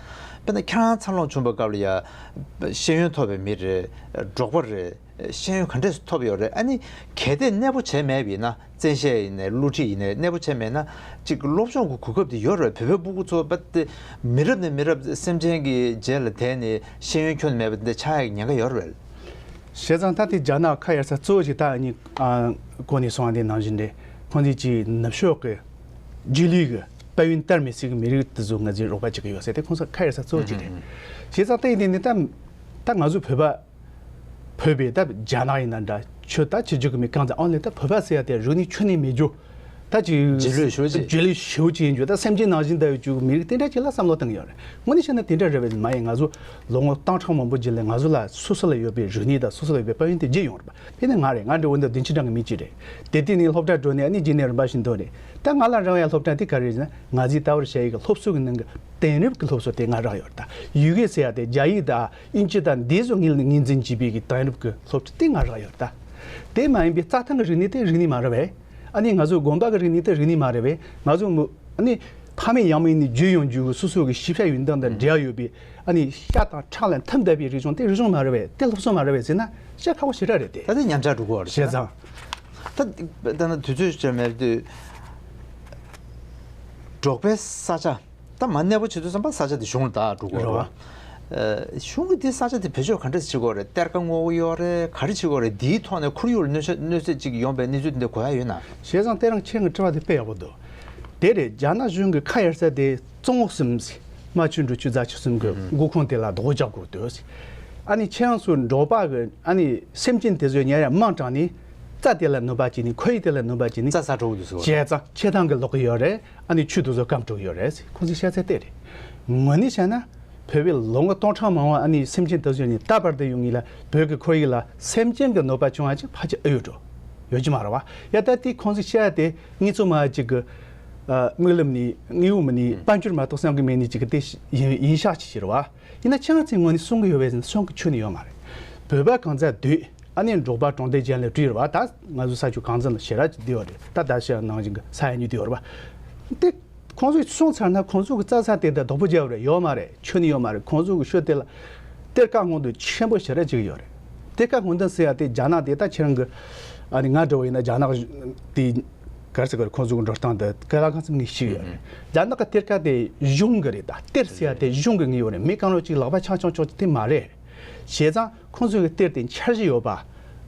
དཔེར་ན་ཁྱེད་རང་འཚར་ལོངས་བྱུང་བའི་སྐབས་ལ་ཡ་ཤེས་ཡོན་ཐོབ་པའི་མི་རེད། འབྲོག་པ་རེད། ཤེས་ཡོན་ག་འདྲས་སུ་ཐོབ་ཡོད་རེད། ཨ་ནི་གལ་ཏེ་གནས་སྤོ་བྱས་མེད་པ་ཡིན་ན། བཙན་ཤེད་ཡིན་ནའི་སློབ་ཁྲིད་ཡིན་ནའི་གནས་སྤོ་བྱས་མེད་ན་ཅིག་སློབ་སྦྱོང་གི་གོ་སྐབས་དེ་ཡོད་རེད། བོད་པའི་སྤུ་གུ་ཚོ་པ་དེ་མི་རབས་ནས་མི་རབས་སེམས་ཅན་གྱི་རྗེས་ལ་དེད་ནས་ཤེས་ཡོན་ཁྱོན་ནས་མེད་པ་དེ་འདྲ་ཆགས་ཡག་ཉེན་ཁ་ཡོད་རེད། བྱས་ཙང་ད་དེ་རྒྱ་ནག་ཁ་གཡར་ས་གཙོ་བོ་ཞིག་ད་ཨ་ནི་ཨ་གོང་ནས་གསུངས་པ་དེ་ནང་བཞིན་རེད། ཁོང་ཚོས་ཀྱི་ནུབ་ཕྱོགས་ཀྱི་རྗེས་ལུས་ཀྱི་དཔལ་ཡོན་དར་མི་སྲིད་ཀྱི་མི་རིགས་དེ་ཚོ་ང་ཚོའི་རོགས་པ་བྱེད་ཀྱི་ཡོད་ཟེར་དེ་ཁོང་ཚོ་ཁ་གཡར་ས་གཙོ་བོ་ཞིག་རེད། བྱས་ཙང་ད་ཡིན་དེ་ནི་ད་ད་ང་ཚོ་བོད་པ། བོད་པའི་ད་རྒྱ་ནག་ཡིན་ན་འདྲ་ཆོས་ད་བྱེད་རྒྱུ་གི་མི་གང་ཚ་ཨང་ལས་ད་བོད་པ་ཟེར་ཡ་དེ་རིག་གནས་ཁྱོན་ནས་མེད་རྒྱུ། ད་ཅིག་རྗེས་ལུས་ཞེ་པོ་ཅིག་རྗེས་ལུས་ཞེ་པོ་ཅིག་ཡིན་རྒྱུ། ད་སེམས་ཅན་ནང་བཞིན་ལྟ་བའི་རྒྱུ་གི་མི་རིགས་དེ་འདྲ་ཅིག་ལ་བསམ་བློ་བཏང་གི་ཡོད་རེད། དངོས་གནས་བཤད་ན་དེ་འདྲ་རེད་པས་མ་ཡིན། ང་ཚོ་ལོ་ངོ་སྟོང་ཕྲག་མང་པོ་རྗེས་ལ་ང་ཚོ་ལ་སོ་སོ་ལ་ཡོད་པའི་རིག་གནས་དང་སོ་སོ་ལ་ཡོད་པའི་དཔལ་ཡོན་དེ་བརྗེད་ཡོང་རེད་པ། དཔེར་ན་ང་རེད། ང་འདྲ་བོ་འདི་བདུན་ཅུ་གྲངས་ཀྱི་མི་གཅིག་རེད། དེ་དུས་ནས་སློབ་གྲྭ་འགྲོ་ནས་ཨ་ནི་རྗེས་ནས་རིམ་པ་བཞིན་འགྲོ་རེད། ད་ང་ལ་རག་ཡ་སློབ་གྲྭ་དེ་ག་རེ་རེད་ཟེར་ན་ང་ཚོའི་ད་བར་བཤད་ཡི་གི་སློབ་གསོ་གི་ནང་གི་དེང་རབས་ཀྱི་སློབ་གསོ་དེ་ང་རག་ཡོད་རེད། ད་ཡི་གེ་ཟེར་ཡ་དེ་རྒྱ་ཡིག་དང་དབྱིན་ཇི་དང་འདི་ཚོ་ངོས་ངོས་འཛིན་བྱེད་པའི་གི་དེང་རབས་ཀྱི་སློབ་ཁྲིད་དེ་ང་རག་ཡོད་རེད། ད་དེ་མ་ཡིན་པའི་རྩྭ་ཐང་གི་རིག་གནས་དེ་རིག་གནས་མ་རེད་པས། ཨ་ནི་ང་ཚོ་དགོན་པ་གི་རིག་གནས་དེ་རིག་གནས་མ་རེད་པས། ང་ཚོ་མུ་ཨ་ནི་ཕ་མེས་ཡང་མེས་ནས་བརྒྱུད་ཡོང་རྒྱུ་གི་སོ་སོ་གི་ཤེས་བྱ་ཡོན་ཏན་དང་འབྲེལ་བ་ཡོད་པའི་ཨ་ནི་ཤ་དང་ཁྲག་ལ་འཐིམ་བསྡད་པའི་རིག་གཞུང་དེ་རིག་གཞུང་མ་རེད་པས། དེ་སློབ་གསོ་མ་རེད་པས་ཟེར་ན་བཤད་ཁག་པོ་ཞེ་དྲག་རེད་དེ། ད་དེ་ཉམས་ཆག་འགྲོ་གི་ཡོད་རེད། བྱས་ཙང་། ད་ད་ན་དུས་ཚོད་ཅིག་མེད་དུས། འབྲོག་པའི་ས་ཆ། ད་མ་གནས་སྤོ་བྱེད་དུས་ཙམ་པ་ས་ཆ་དེ་གཞུང་ལ་བདག་འགྲོ་གི་ཡོད་རེད་བ། རེད་བ། ཨ་གཞུང་གིས་དེ་ས་ཆ་དེ་བེད་སྤྱོད་ག་འདྲ་བྱེད་ཀྱི་ཡོད་རེད། གཏེར་ཁ་སྔོག་གི་ཡོད་རེད། ག་རེ་བྱེད་ཀྱི་ཡོད་རེད། དེའི་ཐོག་ནས་ཁོར་ཡུག་ལ་གནོད་ཤ་གནོད་འཚེ་ཅིག་ཡོང་པའི་གནས་ཚུལ་དེ་འདྲ་གོ་ཡ་ཡོད་ན། བྱས་ཙང་དེ་རིང་ཁྱེད་ཀྱི་དྲི་བ་དེ་དཔེ་ཡག་པོ་འདུག་དེ་རེད། རྒྱ་ནག་གཞུང་གི་ཁ་གཡར་ས་དེ་ཙོང་ཧྥུ་ཟེར། རྨ་ཆུ་འབྲི་ཆུ་རྫ་ཆུ་གསུམ་གྱི་ཨུ་ཧུམ། མགོ་ཁུངས་དེ་ལ་རྡོ་རྒྱག་དགོས་འདུག་ཨ་ནི་ཁྱེད་རང་ཚོ་འབྲོག་པ་གི་ཨ་ནི་སེམས་ཅན་དེ་ཚོ་ཉར་ཡ་མང་དྲགས་ནས་རྩྭ་དེ་ལ་གནོད་པ་བྱས་ནས་ཁོར་ཡུག་དེ་ལ་གནོད་པ་བྱས་ནས་རྩྭ་ཟ་འགྲོ་གི་འདུག་ཟེར་བ། བྱས་ཙང་ཆེ་ཐང་གི་ལོག་གི་ཡོད་རེད། ཨ་ནི་ཆུ་དེ་ཚོ་སྐམ་འགྲོ་གི་ཡོད་རེད་ཟེར། ཁོང་ཚོས་བཤད་ཚད་དེ་རེད། ངོས་ནས་བཤད་ན་བོད་པའི་ལོ་ངོ་སྟོང་ཕྲག་མང་བ་ཨ་ནི་སེམས་ཅན་དེ་ཚོ་ནས་ད་བར་དུ་ཡོང་ངེས་ལ་བོད་ཀྱི་ཁོར་ཡུག་ལ་སེམས་ཅན་གྱི་གནོད་པ་བྱུང་བ་ཅིག་ཕལ་ཆེར་ཨེ་ཡོད་འགྲོ། ཡོད་ཀྱི་མ་རེད་བ། ཡ་ད་དེ་ཁོང་ཚོས་བཤད་ཡ་དེ་ངེད་ཚོ་མ་ཅིག་གི་ཨ་དངུལ་ལམ་ནས་དངུལ་འོག་མ་ནས་དཔལ་འབྱོར་མ་གཏོགས་བསམ་གི་མེད་ནི་ཅིག་གི་དེ་ཡིན་ཡིན་ཤག་ཅིག་བྱེད་རེད་བ། ཡིན་ན་ཁྱེད་རང་ཚོའི་ངོས་ནས་གསུང་གི་ཡོད་པས་ཟེར་ན་གསུང་གི་ཁྱོན་ནས་ཡོད་མ་རེད། བོད་པ་གང་ཚ་སྡོད་ཨ་ནི་འབྲོག་པ་གྲོང་སྡེ་ཅན་ལ་བྲིས་རེད་བ། ད་ང་ཚོ་ས་ཆ་གང་ཚ་ལ་ཞེ་དྲག་ཅིག་བསྡད་ཡོད་རེད། ད་ད་ཤ་ནང་བཞིན་གི་ས་ཡ་གཉིས་བསྡད་ཡོད་རེད་བ། དེ་ཁོང་ཚོས་གསུངས་ཚར་ན་ཁོང་ཚོ་གི་རྩྭ་ས་དེ་ད་རྡོག་པོ་རྒྱབ་རེད། ཡོད་མ་རེད། ཁྱོན་ནས་ཡོད་མ་རེད། ཁོང་ཚོ་གི་ཤོད་དེ་ལ་གཏེར་ཁ་སྔོག་འདོད་ཆེན་པོ་ཞེ་དྲག་ཅིག་ཡོད་རེད། གཏེར་ཁ་སྔོག་འདོན་ཟེར་ཡ་དེ་རྒྱ་ནག་དེ་ད་ཁྱེད་རང་གི་ཨ་ནི་ང་འདྲ་བོ་ཡིན་ན་རྒྱ་ནག་དེ་ག་རེ་ཟེར་དགོས་རེད། ཁོང་ཚོ་གི་འགྲོ་སྟངས་དེ་ག་ལ་གང་འཚམ་ངས་ཤེས་ཡོད་རེད། རྒྱ་ནག་གི་གཏེར་ཁ་དེ་གཞུང་གི་རེད། ད་གཏེར་ཟེར་ཡ་དེ་གཞུང་གི་ངེས་ཡོད་རེད། མི་གང་རུང་གཅིག་ལག་པ་འཆང་འཆང་ཆོག་དེ་མ་རེད། བྱས་ཙང་ཁོང་ཚོ་གི་གཏེར་དེ་འཆར་གཞི་ཡོད་པ།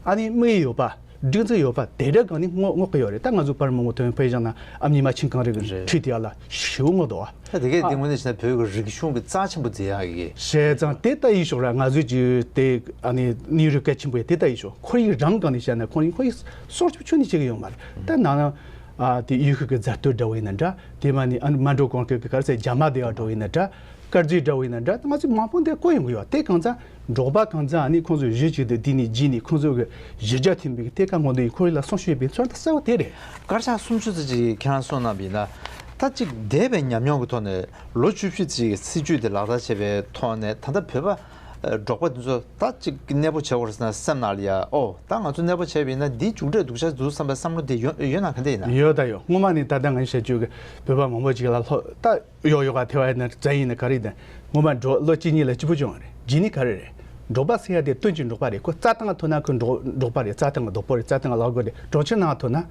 ཨ་ནི་དམིགས་ཡུལ་ཡོད་པ། སྒྲིག་འཛུགས་ཡོད་པ་དེ་འདྲ་གང་ནས་སྔོག་སྔོག་གི་ཡོད་རེད། ད་ང་ཚོ་པར་མང་པོ་ཐོན། དཔེ་བཞག་ན་ཨ་མྱེས་རྨ་ཆེན་གངས་རི་གི་རེད། ཁྲིད་དེ་ཡ་ལ་ཞེ་པོ་སྔོག་འདུག་ཨ། ད་དེ་གས་དེ་ཨ། དངོས་གནས་བྱས་ན་བོད་ཀྱི་རིག་གཞུང་གི་རྩ་ཆེན་པོ་མཛད་ཡག་གི། བྱས་ཙང་དེ་ལྟ་ཡི་ཤོག་ར། ང་ཚོས་ཀྱི་དེ་ཨ་ནི་གནས་རི་གལ་ཆེན་པོ་ཡ་དེ་ལྟ་ཡི་ཤོག་ཁོར་ཡུག་རང་སྒང་ནས་བཤད་ན་ཁོར་ཡུག་ཁོར་ཡུག་སྲུང་སྐྱོབ་ཁྱོན་ནས་བྱེད་ཀྱི་ཡོད་མ་རེད། ད་ནང་ན་ཨ་དེ་ཡུལ་ཤུལ་གྱི་རྫ་སྟོད་འདྲ་བོ་ཡིན་ན་འདྲ། དེ་མ་ནི་ཨ་ནི་མལ་གྲོ་གུང་དཀར་གྱི་ག་རེ་ཟེར་རྒྱ་མ་དེ་ཡ་འདྲ་བོ་ཡིན་ན་འདྲ། དཀར་མཛེས་འདྲ་བོ་ཡིན་ན་འདྲ། ང་ཚོས་མང་པོ་འདི་བཀོད་ཡོང་གི་ཡོད། དེ་གང་ཚང་འབྲོག་པ་གང་ཚང་ཨ་ནི་ཁོང་ཚོས་གཞི་གཅིག་ཏུ་བསྡུས་ནས་བརྗེས་ནས་ཁོང་ཚོ་གི་གཞི་རྒྱ་མཐུན་པའི་གཏེར་ཁ་སྔོག་འདོན་ཡིན། ཁོར་ཡུག་ལ་སྲུང་སྐྱོབ་བྱེད་པའི་ཚོར་བ་གསལ་བོ་དེ་རེད། སྐར་ཆ་སུམ་ཅུ་ཙམ་ཅིག་ཁྱེད་རང་གསུངས་གནང་བ་ཡིན་ན། ད་ཅིག་འདས་པའི་ཉམས་མྱོང་གི་ཐོག་ནས་ལོ་བཅུ་བཞི་ཙམ་གྱི་སྲིད་བྱུས་དེ་ལག་བསྟར་བྱས་པའི་ཐོག་ནས་ད་ལྟ་བོད་པ་འབྲོག་པ་འདི་ཚོ་ད་ཅིག་གནས་སྤོ་བྱེད་དགོས་རེད་ཟེར་ན་སེམས་ནང་ལ་ཡ་ཨོ་ད་ང་ཚོ་གནས་སྤོ་བྱས་པ་ཡིན་ན་འདི་མཇུག་འབྲས་སྡུག་ཅག་འདུག་བསམ་པའི་བསམ་བློ་དེ་ཡོད་ཡོད་ན་ག་འདྲ་ཡིན་ན། ཡོད་ད་ཡོད། སྔོན་མ་ནས་ད་ལྟ་ང་ཚོ་བཤད་རྒྱུ་གི་བོད་པ་མང་པོ་ཅིག་ལ་ལྷོ་ད། གཡོག་གཡོག་ག་ཐེ་བ་ཡིན་ན་རྩ་ཡིན་ན་ག་རེ་ཡིན་ན། ངོ་མ་འགྲོ་ལོ་གཅིག་གཉིས་ལ་སྐྱིད་པོ་བྱུང་བ་རེད། རྗེས་ནས་ག་རེ་རེད། འབྲོག་པ་ཟེར་ཡ་དེ་དོན་གྱི་འབྲོག་པ་རེད། ཁོ་རྩྭ་ཐང་ཐོན་ན་ཁོ་འབྲོག་འབྲོག་པ་རེད། རྩྭ་ཐང་གི་བདག་པོ་རེད། རྩྭ་ཐང་གི་ལག་དགོས་རེད། གྲོང་ཁྱེར་ནང་ཐོན་ན་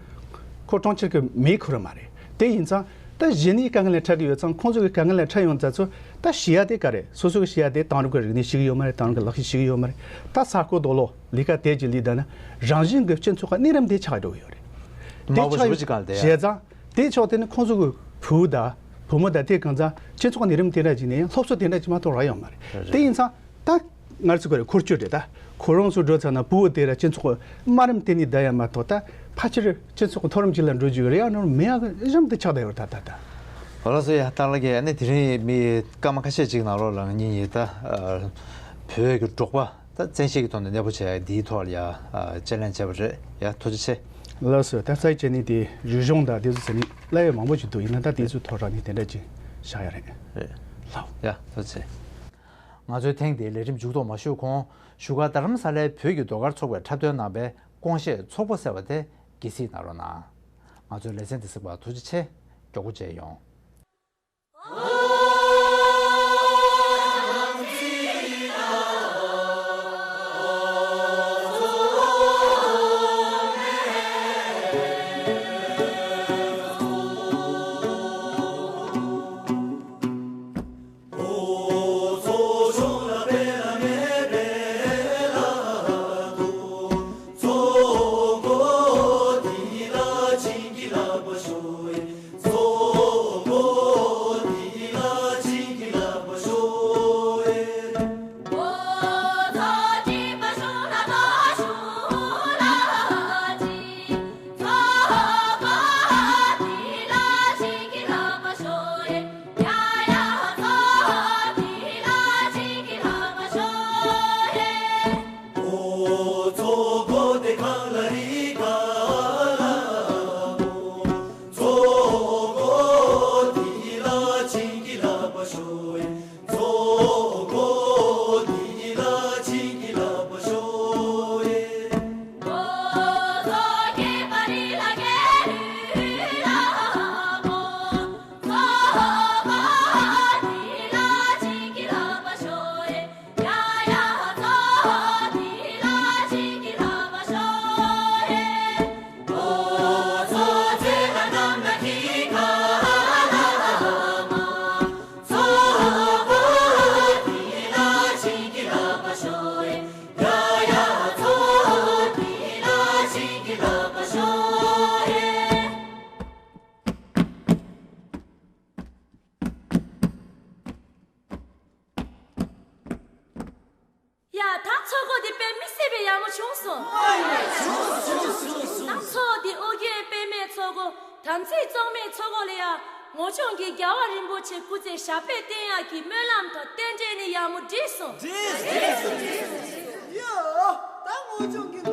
ཁོ་གྲོང་ཁྱེར་གི་མེ་ཁུར་མ་རེད། དེ་ཡིན་ཙང་ད་གཞི་ནས་དཀའ་ངལ་ལ་འཕྲད་ཀྱི་ཡོད་ཙང་ཁོང་ཚོ་གི་དཀའ་ངལ་ལ་འཕྲད་ཡོང་ཙང་ཚོ་ད་ཤེས་ཡ་དེ་ག་རེད། སོ་སོ་གི་ཤེས་ཡ་དེ་དེང་རབས་ཀྱི་རིག་གནས་ཤེས་ཀྱི་ཡོད་མ་རེད། དེང་རབས་ཀྱི་ལག་ཤེས་ཤེས་ཀྱི་ཡོད་མ་རེད། ད་ས་རྐོ་རྡོ་སློག་ལས་ཀ་དེ་ཅིག་ལས་ད་ན་རང་བཞིན་གྱི་སྤྱི་ཚོགས་ཀྱི་གནས་རིམ་དེ་ཆགས་འགྲོ་གི་ཡོད་རེད། དེ་མང་པོ་ཞེ་པོ་ཆགས་ཅིག་གང་དེ་ཡ། བྱས་ཙང་། དེའི་ཕྱོགས་དེ་ནི་ཁོང་ཚོ་གི་བུ་དང་བུ་མོ་དང་དེ་གང་ཚང་སྤྱི་ཚོགས་ནས་རིམ་དེ་འདྲ་ཅིག་ནས་ཡང་སློབ་གསོ་དེ་འདྲ་ཅིག་མ་གཏོགས་རག་ཡོད་མ་རེད། རེད། དེ་ཡིན་ཙང་ད་ང་ཚོ་གི་འཁོར་སྐྱོད་རེད། ད་ཁོ་རང་ཚོ་འགྲོ་ཚར་ན་བུ་བོ་དེ་ར་སྤྱི་ཚོགས་དམའ་རིམ་དེ་ནས་བསྡད་ཡ་མ་གཏོགས་ད་ཕལ་ཆེར་སྤྱི་ཚོགས་མཐོ་རིམ་ཅིག་ལ་འགྲོ་རྒྱུ་གི་རེ་བ་ནོར་མེད་ཡ་གི་གཞམ་དུ་ཆགས་བསྡད་ཡོད་རེད། ད་ད་ད། ཨོ་ལགས་སོ། ཡ་སྟག་ལྷ་རྒྱལ། ཨ་ནི་དེ་རིང་མི་སྐར་མ་ཁ་ཤས་ཅིག་ནང་ལོགས་ལ་ངེད་གཉིས་ད་བོད་ཀྱི་འབྲོག་པ། ད་བཙན་ཤེད་ཀྱི་ཐོག་ནས་གནས་སྤོ་བྱས་ཡ་འདིའི་ཐོག་ལ་ཡ་དཔྱད་གླེང་བྱས་པ་རེད། ཡ་ཐུགས་རྗེ་ཆེ། ལགས་སོ། ད་རྩ་བའི་ཆ་ནས་དེ་རིག་གཞུང་དང་དེ་ཚོ་ཟེར་ནས་ལབ་ཡ་མང་པོ་ཞིག་འདུག་ཡིན་ན་ད་དེ་ཚོའི་ཐོག་རང་ནས་དེ་འདྲ་ཅིག་བཞག་ཡ་རེད། རེད། ལགས། ཡ་ཐུགས་རྗེ་ཆེ། ང་ཚོའི་ཐེངས་འདིའི་ལས་རིམ་མཇུག་རྫོགས་མ་ཞུས་གོང་བཞུགས་སྒར་རྡ་རམ་ས་ལའི་བོད་ཀྱི་ཟློས་གར་ཚོགས་པས་འཁྲབ་སྟོན་གནང་པའི་ཀོང་ཤེད་ཚོགས་པ་ཟེར་བ་དེ་དགྱེས་གཟིགས་གནང་རོགས་གནང་། ང་ཚོའི་ལེ་ཚན་འདི་གཟིགས་པར་ཐུགས་རྗེ་ཆེ། མགྱོགས་པོ་མཇལ་ཡོང་། ཡ་ད་ཚོགས་འཁོར་འདི་དཔེ་མི་སྲིད་པའི་ཡག་མོ་བྱུང་སོང་། ད་ཚོགས་འདི་ཨོ་རྒྱན་པད་མའི་ཚོགས་འཁོར་དམ་ཚིག་གཙང་མའི་ཚོགས་འཁོར་ལ་ཡ་ངོ་སྐྱོང་གི་རྒྱལ་བ་རིན་པོ་ཆེ་སྐུ་ཚེ་ཞབས་པད་བརྟན་ཡག་གི་སྨོན་ལམ་དང་རྟེན་འབྲེལ་ནི་ཡག་མོ་འགྲིག་སོང་། འགྲིག་སོང་། འགྲིག་སོང་། ཡ་ད་ངོ་སྐྱོང་གི་